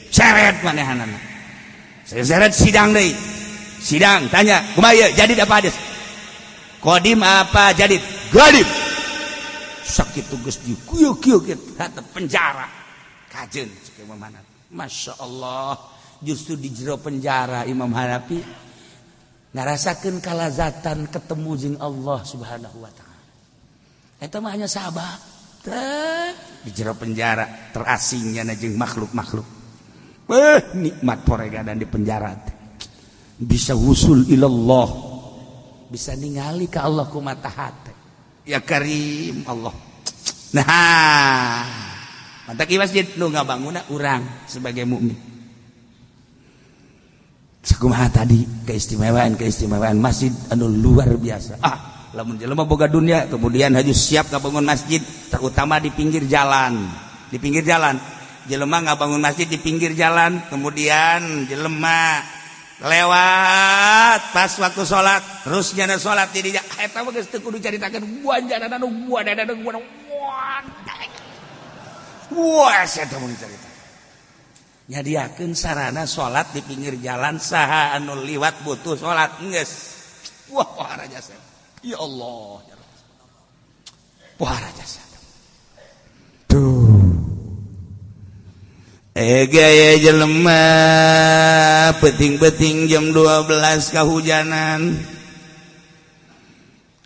Seret manehanana. Saya seret sidang deui. Sidang tanya, kumaha ieu jadid apa hadis? Qadim apa jadid? Qadim. Sakitu geus dikieu-kieu kieu penjara. Kajeun cek Imam Hanafi. Masya Allah. Justru di jero penjara Imam Hanafi ngarasakeun kalazatan ketemu jeung Allah Subhanahu wa taala. Eta mah hanya sabab. Di jero penjara terasingnya jeung makhluk-makhluk. Beuh nikmat poregadan di penjara teh. Bisa wusul ilallah. Bisa ningali ka Allah ku mata hate. Ya Karim Allah. Nah, mantak masjid nu ngabangunna urang sebagai mukmin. Sakumaha tadi keistimewaan masjid anu luar biasa. Ah, lamun jelema boga dunia kemudian haju siap ngabangun masjid terutama di pinggir jalan. Di pinggir jalan. Jelema ngabangun masjid di pinggir jalan, kemudian jelema lewat pas waktu salat, terus nyana salat di dinya eta mah geus teu kudu caritakeun buanjana anu buadana anu wah eta mah carita. Nyadiakeun sarana salat di pinggir jalan saha anu liwat butuh salat geus. Wah pohara jasa. Ya Allah ya Rabb. Pohara jasa. Tuh. Gaya jelema peting-peting jam 12 kahujanan.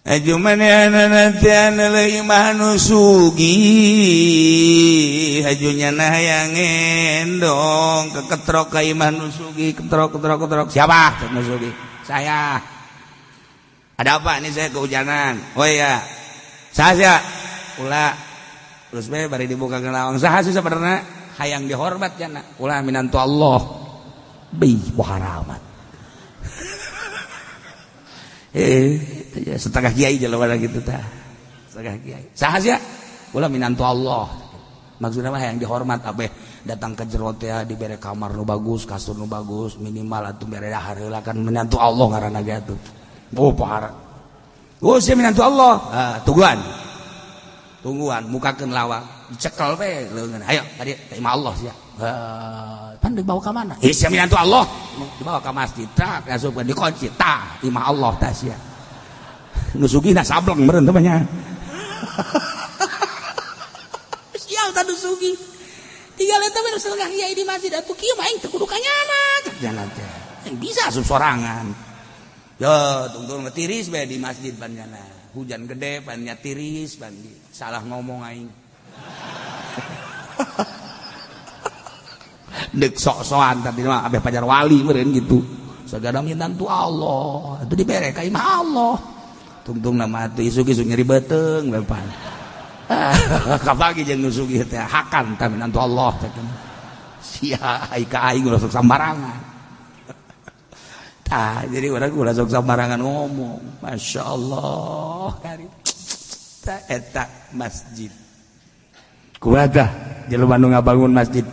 Aju manehna teh imah nu sugih aju nyana hayang ngendong keketrok ka imah nu sugih ketrok ketrok ketrok. Siapa nu sugih? Saya. Ada apa ini saya kehujanan? Oh iya. Saha ulah terus bae bari dibuka lawang. Saha sih sebenarnya hayang dihormat jana. Ulah minantu Allah. Bih poharamat. Setengah kiai jelema gitu tah. Setengah kiai. Saha sia? Ulah minantu Allah. Maksudna mah hayang dihormat abeh datang ke jero teh dibere kamar nu bagus, kasur nu bagus, minimal atuh bere dahar heula kan minantu Allah ngaranna ge atuh. Oh pohara. Oh sia minantu Allah. Ah, tungguan. Tungguan mukakeun lawang, dicekel we leungeun. Ayo tadi terima Allah sia. Pan dibawa ka mana? Sia minantu Allah. Dibawa ka masjid, tak asupkeun dikunci, tah imah Allah tah sia. Nu sugihna sableng meureun teh nya. Sial tah nu sugih. Tinggal eta we setengah kiai di masjid atuh kieu mah aing teu kudu ka nyana cek jalan teh. Aing bisa asup sorangan. Yo tungtung tiris bae di masjid pan nyana. Hujan gede pan nya tiris pan salah ngomong aing. Dek sok-sokan tadi mah abeh pajar wali meureun gitu. Sagada minantu Allah, atuh dibere ka imah Allah. Tungtung nama atuh isuk-isuk nyeri beuteung bae pan. Kabagi jeung nu sugih teh hakan ta minantu Allah teh. Sia ai ka aing ulah sok sambarangan. Tah jadi urang ulah sok sambarangan ngomong. Masya Allah kari. Tah eta masjid. Kumaha tah jelema nu ngabangun masjid.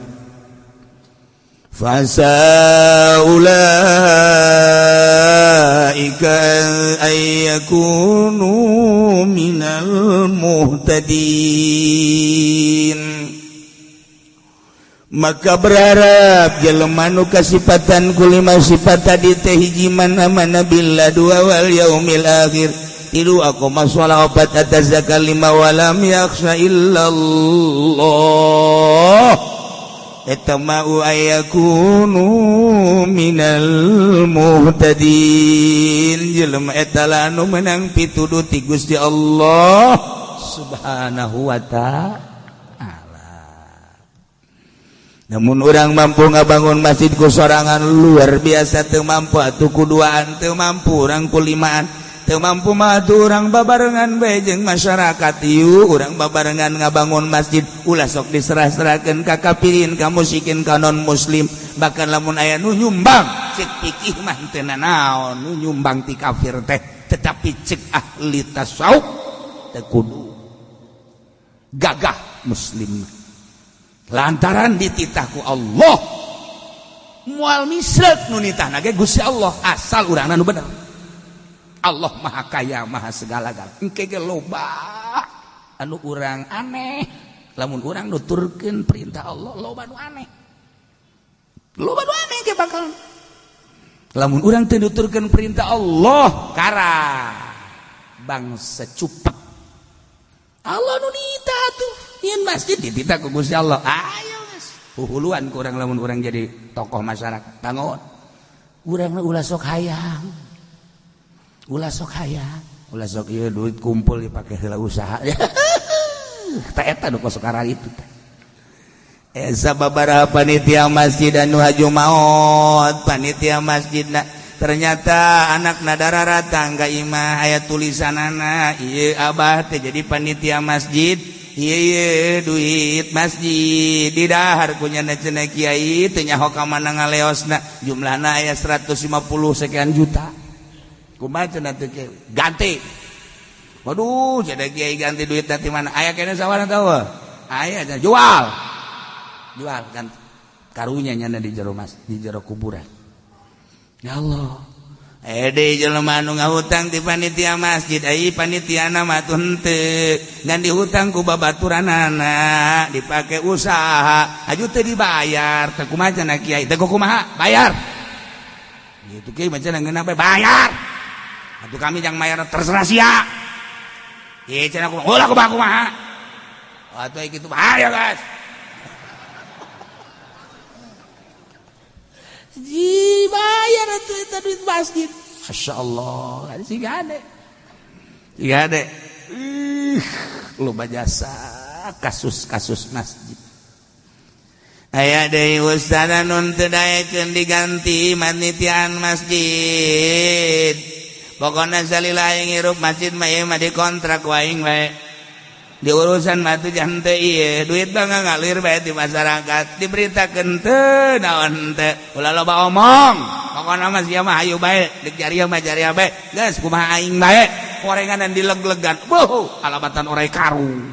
Fasa ulaika ayyakunu minal muhtadin. Maka berharap jelema nu kasipatan ku lima sifat tadi teh hiji mana billah dua wal yaumil akhir tilu aqama shalah opat atas zakat lima walam yakhsha illallah etama'u ayakunu minal muhtadin. Jelema eta anu menang pituduh ti Gusti Allah Subhanahu wa ta'ala. Namun urang mampu ngabangun masjid ku sorangan luar biasa, teu mampu atuh ku duaan, teu mampu urang ku limaan, teu mampu mah atuh urang babarengan bae jeung masyarakat. Ieu urang babarengan ngabangun masjid ulah sok diserah-serahkeun ka kafirin, ka musyrikin, ka non muslim. Bahkan lamun aya nu nyumbang cek fikih mah teu nanaon nu nyumbang ti kafir teh, tetapi cek ahli tasawuf teu kudu gagah muslim lantaran dititah ku Allah moal misrek nu nitahna ge Gusti Allah asal urangna nu bener. Allah maha kaya maha segala-gala. Engke ge loba anu urang aneh lamun urang nuturkeun perintah Allah loba nu aneh, loba nu aneh ge bakal lamun urang teu nuturkeun perintah Allah kara bangsa cupek. Allah nu nitah tuh ieun masjid dititah ku Gusti Allah. Ayo geus huhuluan ku urang lamun urang jadi tokoh masyarakat bangun urang ulah sok hayang, ulah sok hayang, ulah sok ieu duit kumpul dipake heula usaha. Tah eta nu kos itu teh. Sababaraha panitia masjid anu haju maot panitia masjidna ternyata anak nadara ratang ka imah aya tulisanana ieu abah teh jadi panitia masjid ieu duit masjid didahar ku nyana cenah kiai teu nyaho ka mana ngaleosna jumlahna aya 150 sekian juta. Kumaha cenah teh ganti. Waduh cenah kiai ganti duit ti mana aya keneh sawarna tahu aya jual. Jual ganti. Karunya nyana di jero mas di jero kuburan. Ya Allah. Deui jelema anu ngahutang ti panitia masjid ai panitiana mah tuh henteu ngan dihutang ku babaturanana dipake usaha aju teu dibayar teh kumaha cenah kiai teh kumaha bayar gitu kiai mah cenah ngeunah bae bayar atuh kami jang mayar terserah sia ieu cenah kumaha ulah kumaha kumaha atuh kitu bahaya guys. Dibayar atuh eta duit masjid. Masya Allah, siga ade. Siga ade. Ih, loba jasa kasus-kasus masjid. Aya deui ustaz anu teu daekeun diganti panitiaan masjid. Pokona salila aing hirup masjid mah ieu mah dikontrak ku aing bae. Di urusan mah teu jangan teu ieu, duit mah ngalir bae di masyarakat, diberitakeun teu naon teu, ulah loba omong. Pokona mah sia mah hayu bae, deuk jariah mah jariah bae. Geus kumaha aing bae, korenganan dileg-legan. Beuh, alabatan orai karung.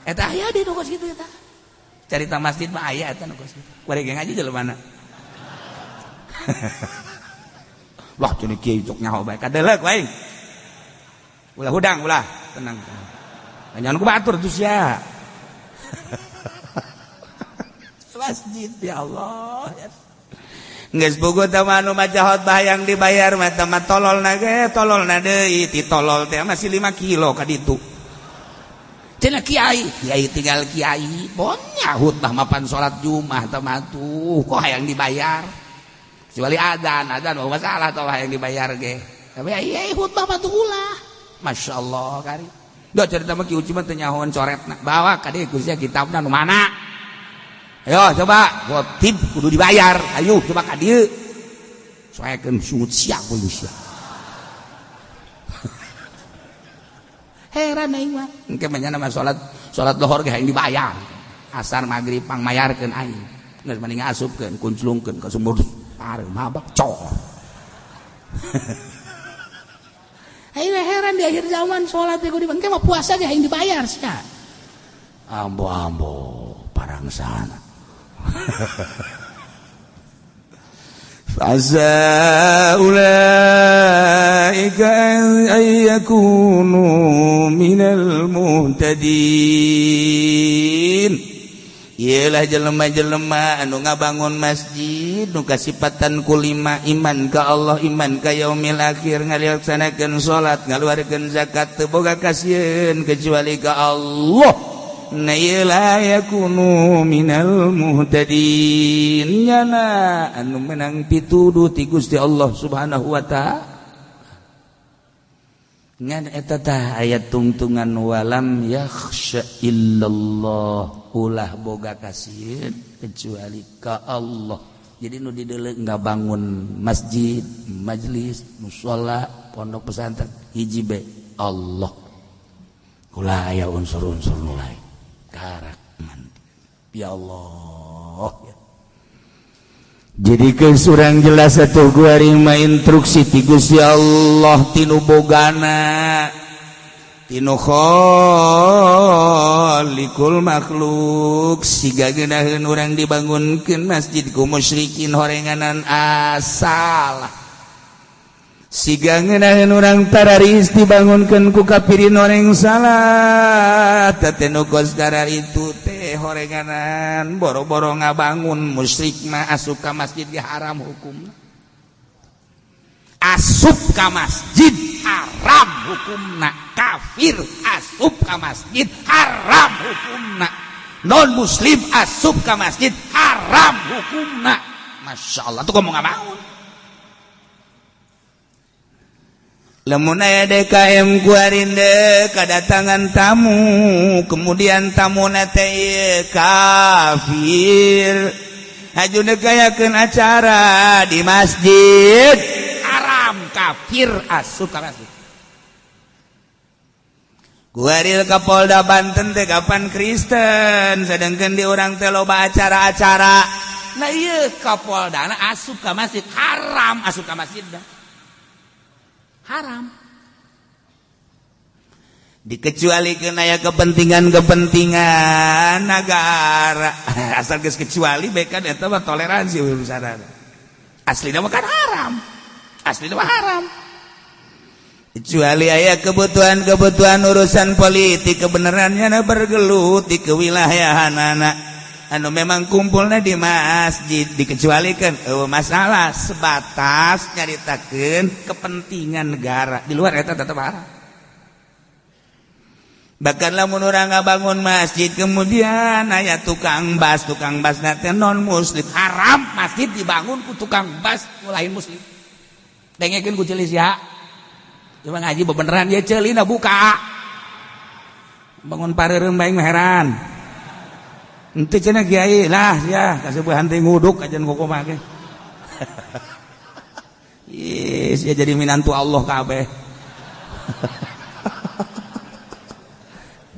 Eta aya di nu kos kitu eta. Carita masjid mah aya eta nu kos kitu. Kuari ge ngaji jelema mana. Wah, cenah kiai cok nyaho bae kadeleuk aing. Ulah hudang ulah, tenang. Jangan ku batur tuh sia. Masjid ya Allah. Geus bogo teh mah anu maca khotbah yang dibayar mah teh mah tololna ge tololna deui ti tolol teh masih 5 kilo ka ditu. Cenah kiai, kiai tinggal kiai, bonya khutbah mapan salat Jumat teh mah tuh kok hayang dibayar. Kecuali adzan, adzan mah masalah teh hayang dibayar ge. Tapi ai khutbah mah tuh ulah. Masyaallah kari. Duh cerita mah Ki Uci mah teu nyahoan coretna. Bawa ka dieu ku sia kitabna nu mana? Ayo coba, khotib kudu dibayar. Ayo coba ka dieu. Soekeun sungut sia kudu sia. Heran aing mah. Engke mah nya mah salat salat lohor ge hayang dibayar. Asar maghrib pangmayarkeun aing. Geus mending asupkeun kunclungkeun ka sumur pareum mabak cor. Aing heran di akhir zaman salat teh kudu engke mah puasa ge hayang dibayar sia. Ambo-ambo parangsana. Fa'asa ulaika an yakunu minal muhtadin. Iyalah jelema-jelema anu ngabangun masjid nu kasipatan ku lima iman ka Allah, iman ka yaumil akhir, ngalaksanakeun salat, ngaluarkeun zakat, teu boga kasieun kecuali ka Allah. Na iyalah yakunu minal muhtadin. Nyana anu menang pituduh ti Gusti Allah Subhanahu wa ta'ala. Ngan eta tah ayat tungtungan walam yakhsha illallah, ulah boga kasieun kecuali ka Allah. Jadi nu dideuleu ngabangun masjid, majelis, musala, pondok pesantren hiji be Allah. Ulah aya unsur-unsur nu lain. Karak ya Allah. Jadi kesurang jelas satu guari mah instruksi ti Gusti Allah tinu bogana tinu khaliqul makhluk siga geunaheun urang dibangunkeun masjid ku musyrikin horenganan asal. Siga ngeunaheun urang tararis dibangunkeun ku kafirin oreng salah. Teh nu kos itu teh horenganan boro-boro ngabangun musyrik mah asup ka masjid ge haram hukumna. Asup ka masjid haram hukumna. Kafir asup ka masjid haram hukumna. Non muslim asup ka masjid haram hukumna. Masya Allah tuh ngomong ngabangun. Lamun aya DKM kuarinde kedatangan tamu, kemudian tamu teh kafir, haju negayakeun acara di masjid haram, kafir asup ka masjid. Kuaril ka Polda Banten teh kapan Kristen, sedangkan di urang teh loba acara-acara. Nah ieu Kapoldana asup ka masjid haram, asup ka masjid dah. Haram. Dikecualikan aya kepentingan-kepentingan negara. Asal geus kecuali bae kan eta mah toleransi urusanana. Aslina mah kan haram. Aslina mah haram. Kecuali aya kebutuhan-kebutuhan urusan politik kebenarannya na bergelut di kewilayahanana. Anu memang kumpulnya di masjid dikecualikan masalah sebatas nyaritakeun kepentingan negara di luar eta tetep haram. Bahkan lamun urang ngabangun masjid kemudian aya tukang bas teh non muslim haram, masjid dibangun ku tukang bas ku lain muslim. Dengekeun ku ceuli sia. Cuma ngaji bebeneran ye ceulina buka. Bangun pareureum bae mah heran. Ente cenah kiai lah sia kasebuhan teh nguduk ajan kumaha ge. Ih, sia jadi minantu Allah kabeh.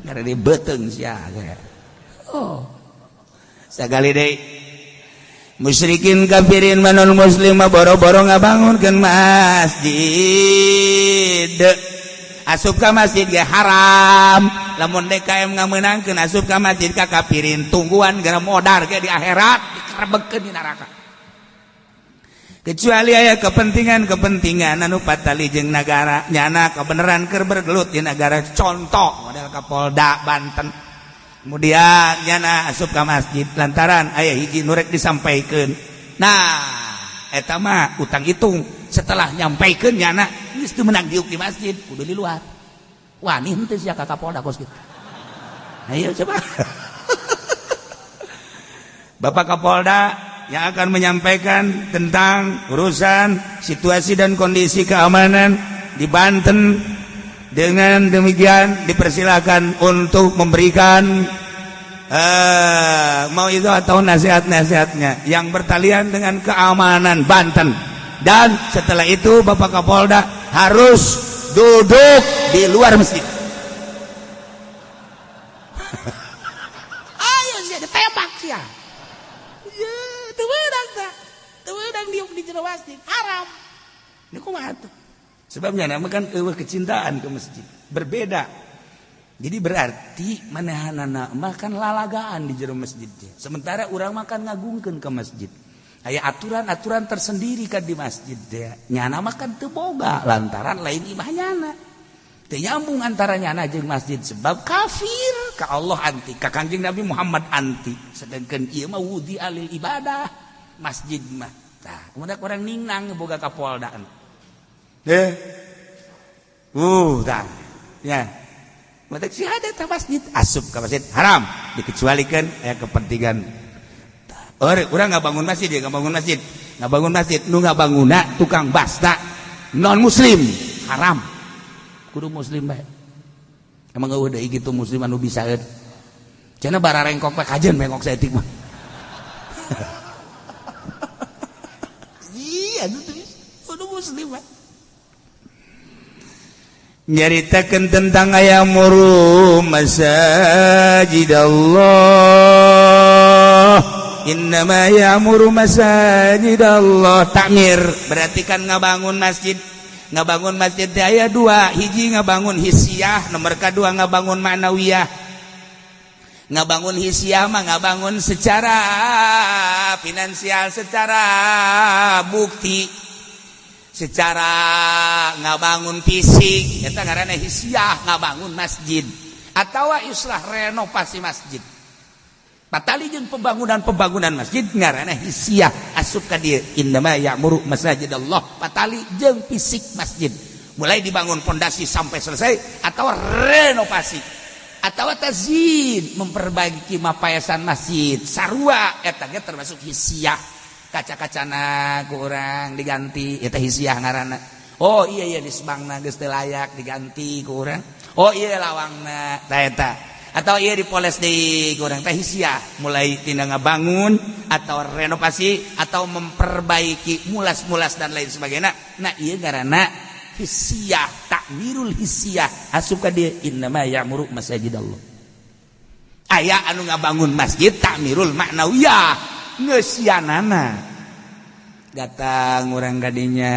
Gara di beuteung sia ge. Oh. Sagali deui. Musyrikin kafirin manon muslim mah boro-boro ngabangunkeun masjid. Asup ka masjid ge haram. Lamun DKM ngamenangkeun asup ka masjid ka kafirin tungguan gara modar ge di akhirat dikerebegkeun di neraka. Kecuali aya kepentingan-kepentingan anu patali jeung nagara nyana kebenaran keur bergelut di nagara, contoh model Kapolda Banten. Kemudian nyana asup ka masjid lantaran aya hiji nu rek disampaikeun. Nah, eta mah utang hitung setelah nyampaikeun nyana geus teu meunang diuk di masjid kudu di luar. Wani henteu sia ka Kapolda kos kitu. Ayo coba. Bapak Kapolda yang akan menyampaikan tentang urusan situasi dan kondisi keamanan di Banten. Dengan demikian dipersilakan untuk memberikan mau itu atau nasihat-nasihatnya yang bertalian dengan keamanan Banten. Dan setelah itu Bapak Kapolda harus duduk di luar masjid. Ayo sia ditembak sia. Ye, teu meunang tah. Teu meunang diuk di jero masjid, haram. Ini kumaha tuh? Sebabnya nama kan eueuh kecintaan ke masjid. Berbeda. Jadi berarti manehanana mah kan lalagaan di jero masjid. Sementara urang mah kan ngagungkeun ke masjid. Aya aturan-aturan tersendiri kan di masjid teh. Nyana mah kan teu boga lantaran lain imah nyana. Teu nyambung antara nyana jeung masjid sebab kafir ka Allah anti, ka Kanjeng Nabi Muhammad anti. Sedangkan ieu mah wudi alil ibadah masjid mah. Tah, kemudian orang ningnang boga ka Polda. Tah. Ya. Mata si ada ta masjid asup ka masjid haram dikecualikan aya kepentingan. Urang ngabangun masjid ya, ngabangun masjid. Ngabangun masjid nu ngabanguna tukang basta non muslim haram. Kudu muslim bae. Emang eueuh deui kitu muslim anu bisaeun. Cenah bararengkok bae kajeun bengkok saeutik mah. Iya, kudu muslim bae. Nyaritakeun tentang ayamuru masajid Allah. Innama ya'muru masajid Allah. Takmir berarti kan ngabangun masjid. Ngabangun masjid teh aya dua, hiji ngabangun hissiyah, nomor kadua ngabangun ma'nawiyah. Ngabangun hissiyah mah ngabangun secara finansial, secara bukti, secara ngabangun fisik, eta ngaranna hissiyah, ngabangun masjid atawa islah renovasi masjid. Patali jeung pembangunan-pembangunan masjid ngaranna hissiyah asup ka dieu innama ya'muru masajid Allah. Patali jeung fisik masjid mulai dibangun pondasi sampai selesai atau renovasi atau tazyin memperbaiki mapayasan masjid sarua eta ge termasuk hissiyah. Kaca-kacana ku urang diganti eta hissiyah ngaranna. Oh iya iya disbangna geus teu layak diganti ku urang. Oh iya lawangna ta eta atau iya dipoles deui ku urang teh hissiyah mulai tina ngabangun atau renovasi atau memperbaiki mulas-mulas dan lain sebagainya. Nah ieu ngaranna hissiyah, takmirul hissiyah asup ka dieu innama ya'muru masajid Allah. Aya anu ngabangun masjid takmirul maknawiyah ngeusianana. Datang urang kadinya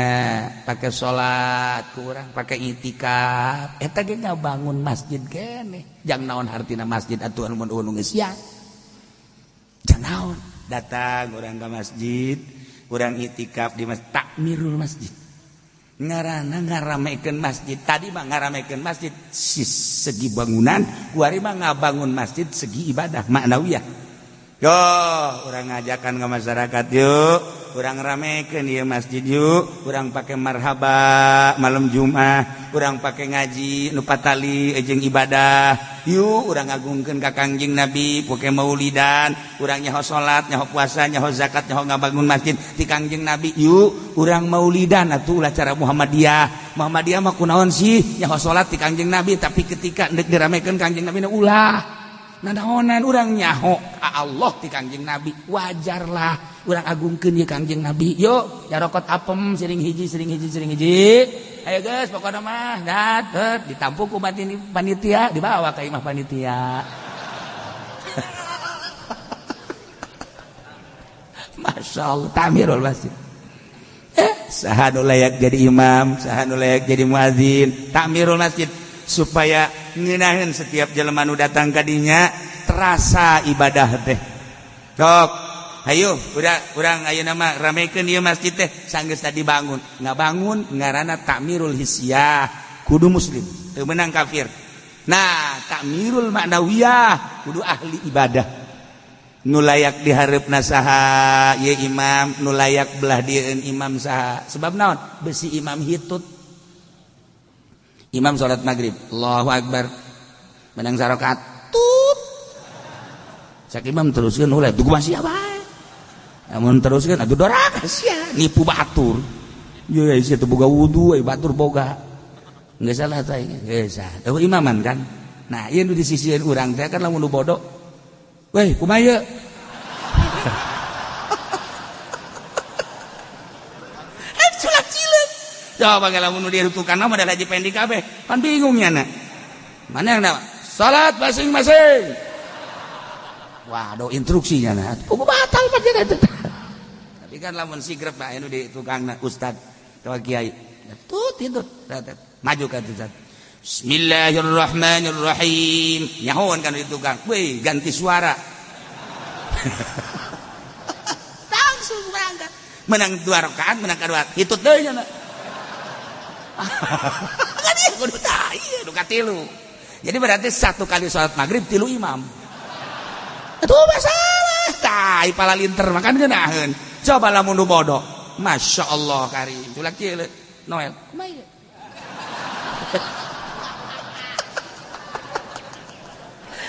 pakai salat ku urang pakai itikaf eta ge ngabangun masjid keneh. Jang naon hartina masjid atuh anu mun ngeusian. Jang naon datang urang ka masjid, urang itikaf di masjid takmirul masjid. Ngaranna ngaramekeun masjid. Tadi mah ngaramekeun masjid segi bangunan, kuari mah ngabangun masjid segi ibadah maknawiyah. Yo, urang ngajakan ke masyarakat yuk, urang ramekeun ieu masjid yuk, urang pake marhaba malam Jumat, urang pake ngaji nu patali jeung ibadah, yuk urang ngagungkeun ka Kangjeng Nabi, pake maulidan, urang nyaho salat, nyaho puasa, nyaho zakat, nyaho ngabangun masjid ti Kangjeng Nabi, yuk urang maulidan atuh ulah cara Muhammadiyah. Muhammadiyah mah kunaon sih nyaho salat ti Kangjeng Nabi, tapi ketika deuk diramekeun Kangjeng Nabi ulah. Nanaonan urang nyaho ka Allah ti Kangjeng Nabi, wajarlah urang agungkeun ye Kangjeng Nabi. Yuk jarokot apem siring hiji siring hiji siring hiji. Ayo guys pokona mah dat ditampung ku panitia dibawa ka imah panitia. Masya Allah tamirul masjid. Saha nu layak jadi imam, saha nu layak jadi muazin, takmirul masjid supaya ngeunaheun setiap jelema nu datang ka dinya terasa ibadah teh. Sok, hayu urang ayeuna mah ramekeun ieu masjid teh sanggeus tadi bangun. Ngabangun ngaranna takmirul hissiyah, kudu muslim, teu meunang kafir. Nah, takmirul maknawiyah kudu ahli ibadah. Nu layak dihareupna saha ieu imam, nu layak belah dieun imam saha. Sebab naon? Besi imam hitut. Imam salat maghrib, Allahu Akbar, menang sarokat, tut. Cak imam teruskeun ulah, dugu masih bae. Namun teruskeun atuh doraka sia, nipu batur. Ye sia teu boga wudu, we batur boga. Geus salah teh, geus salah. Eueuh imaman kan. Nah, ieu nu disisieun urang teh kan lamun nu bodoh. Weh, kumaha ieu? Coba kalau mun dirutukan mah da haji pendi kabeh, pan bingung nyana. Mana yang nama? Salat masing-masing. Waduh instruksinya nah. Kudu batal panjenengan. Tapi kan lamun sigrep Pak anu di tukangna ustad atawa kiai. Tut itu maju ka ustad. Bismillahirrahmanirrahim. Nyahoan kan di tukang. Weh, ganti suara. Langsung berangkat. Menang 2 rakaat, menang kedua. Hitut deui nya. Kan ieu kudu tah, ieu nu katilu. Jadi berarti 1 kali salat maghrib 3 imam. Itu masalah. Tai pala linter makan geunaheun. Coba lamun nu bodoh. Masya Allah karim. Culak kieu Noel. Kumaha ieu?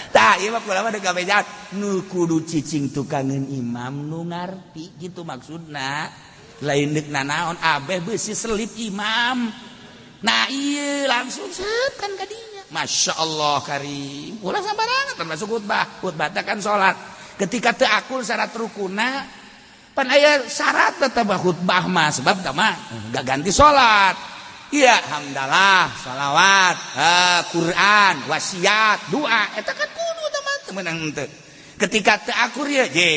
Tah ieu mah kula mah deuk kabejaan nu kudu cicing tukangeun imam nu ngarti kitu maksudna. Lain deuk nanaon abeh beusi selip imam. Nah ieu langsung set kan kadinya. Masya Allah karim. Ulah sambarangan termasuk khutbah. Khutbah teh kan salat. Ketika teu akul syarat rukuna pan aya syarat tetep khutbah mah sebab tah mah gak ganti salat. Iya hamdalah, salawat, Quran, wasiat, doa eta kan kudu teh mah teu meunang henteu. Ketika teu akur ye je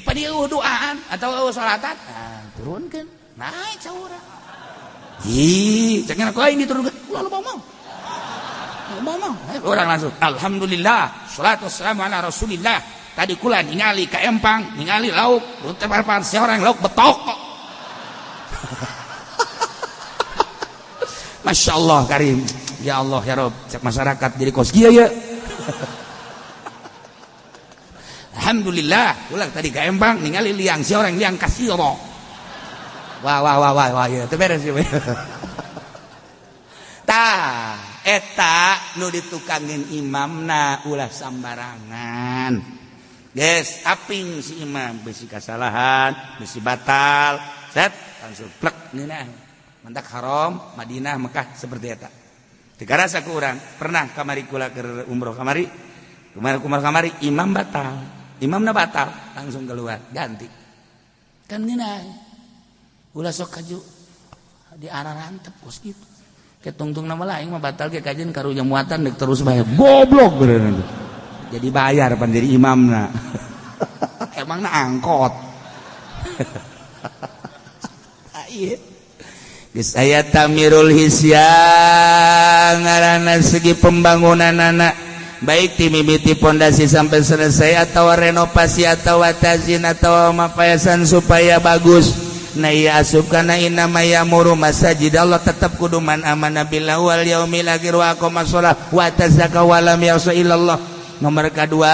pan ieu doaan atau eueuh salatan, nah, turunkeun naik saurang. Ih, cenah ku aing diturunkeun. Ulah loba omong. Ngomong, orang langsung alhamdulillah, salatu wassalamu ala rasulillah. Tadi kula ningali ka empang, ningali lauk, rute parpan seorang lauk betok kok. Masya Allah karim. Ya Allah ya Rob, cek masyarakat jadi kos kieu ya. Alhamdulillah, kula tadi ka empang ningali liang seorang liang kasih Allah. Wah wah wah wah wah ya, teu beres ieu. Tah eta nu ditukangin imamna ulah sambarangan. Geus aping si imam bisi kasalahan, bisi batal, set langsung plek ngeunah. Mantak haram Madinah Mekah seperti eta. Teu karasa ku urang pernah kamari kula keur umroh kamari, kemarin umroh kamari imam batal, imamna batal langsung keluar ganti. Kan ngeunah. Ulah sok kaju di arah rantep kos kitu. Ketungtung nama lain mah batal ge kajian karunya muatan dek terus bayar goblok beneran. Jadi bayar pan jadi imamna. Emangna angkot. Ieu geus aya tamirul hisyang ngaranna segi pembangunan anak baik ti mimiti pondasi sampai selesai atau renovasi atau tazyin atau mapayasan supaya bagus. Nah iya asup kana innama ya'muru masajid Allah tetap kudu man amana billahi wal yaumil akhir wa aqama shalah wa tazakka wa lam yakhsha illallah. Nomor kedua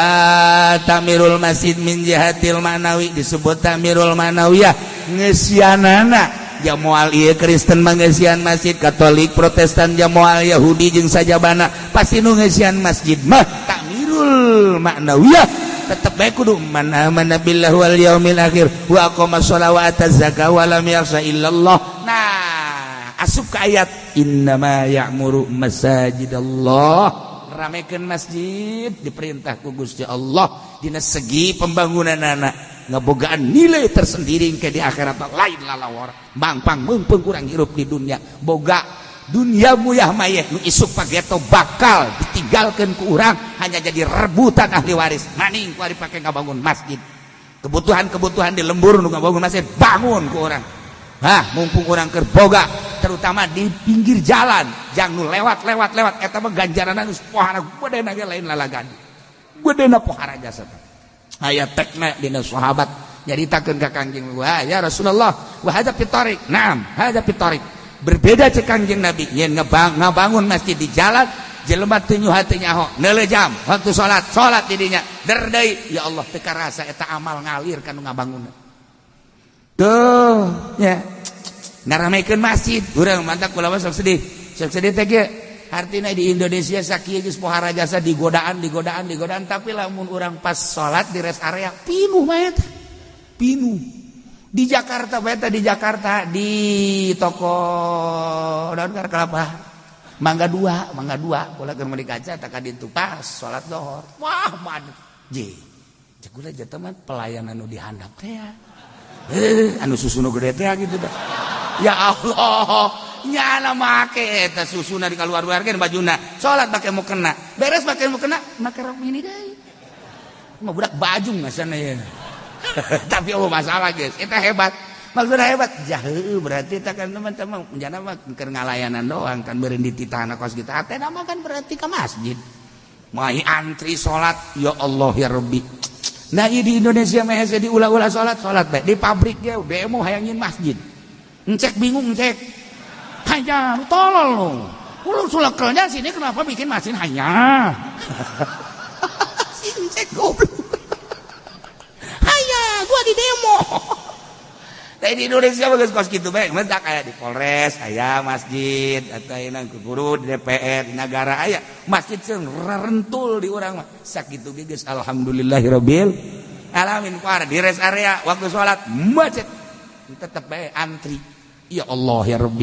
tamirul masjid min jihatil ma'nawi disebut tamirul ma'nawiyah ngeusianana jamoal ieu Kristen mangeusian masjid, Katolik, Protestan jamoal Yahudi jeung sajabana pasti nu ngeusian masjid mah tamirul ma'nawiyah tetep bae kudu man amana billahi wal yaumil akhir wa aqama shalah wa ataz zakah wa lam yakhsha illallah. Nah, asup ke ayat innama ya'muru masajidallah, ramekeun masjid diperintah ku Gusti Allah dina segi pembangunan anak ngebogaan nilai tersendiri ke di akhirat lain lalawar mangpang meungpeung kurang hirup di dunia boga dunia muyah mayeh nu isuk pageto bakal ditinggalkeun ku urang hanya jadi rebutan ahli waris maning ku ari pake ngabangun masjid kebutuhan-kebutuhan di lembur nu ngabangun masjid bangun ku urang. Hah, mumpung urang keur boga terutama di pinggir jalan jang nu lewat lewat lewat eta mah ganjaranna geus pohara bedena ge lain lalagan bedena pohara jasa aya tekna dina sahabat nyaritakeun ka Kangjeng wah ya Rasulullah wa hadza fi tariq naam hadza fi tariq berbeda cek Kangjeng Nabi yen ngabangun masjid di jalan jelema teu nyuha teu nyaho neuleuh jam waktu salat salat di dinya der deui ya Allah teu karasa eta amal ngalir ka nu ngabangunna tuh nya ngaramekeun masjid urang mantak kula mah sok sedih teh kieu artina di Indonesia sakieu geus pohara jasa digodaan digodaan digodaan tapi lamun urang pas salat di rest area pinuh mah eta pinuh di Jakarta bae di Jakarta di toko daun kelapa mangga dua kula keur meuli kaca tak ka ditu pas salat lohor wah man je cek kula jatuh mah pelayanan nu dihandap teh ya anu susu nu gede teh gitu dah. Ya Allah nyana make eta susuna di kaluar-luarkeun bajuna salat make mukena beres make mukena make rok mini deui Mah budak bajung ngasana ya. Tapi oh masalah guys, eta hebat. Maksudnya hebat, jaheu berarti tak kan teman-teman jana mah keur ngalayanan doang kan beureun di titahna kos kitu. Hatena mah kan berarti ke masjid. Mai antri salat, ya Allah ya Rabbi. Nah, di Indonesia mah hese diulah-ulah salat, salat bae. Di pabrik ge demo hayangin masjid. Encek bingung encek. Hanya lu tolol lu. Lu sulakelnya sini kenapa bikin masjid hanya? Si encek goblok. Hanya gua di demo. Tapi di Indonesia bagus kos gitu bae, mentak aya di Polres, aya masjid atau aya guru di DPR, di negara aya masjid sing rentul di urang mah. Sakitu ge geus alhamdulillahirabbil alamin. Par di rest area waktu salat macet tetep bae antri. Ya Allah ya Rabbi.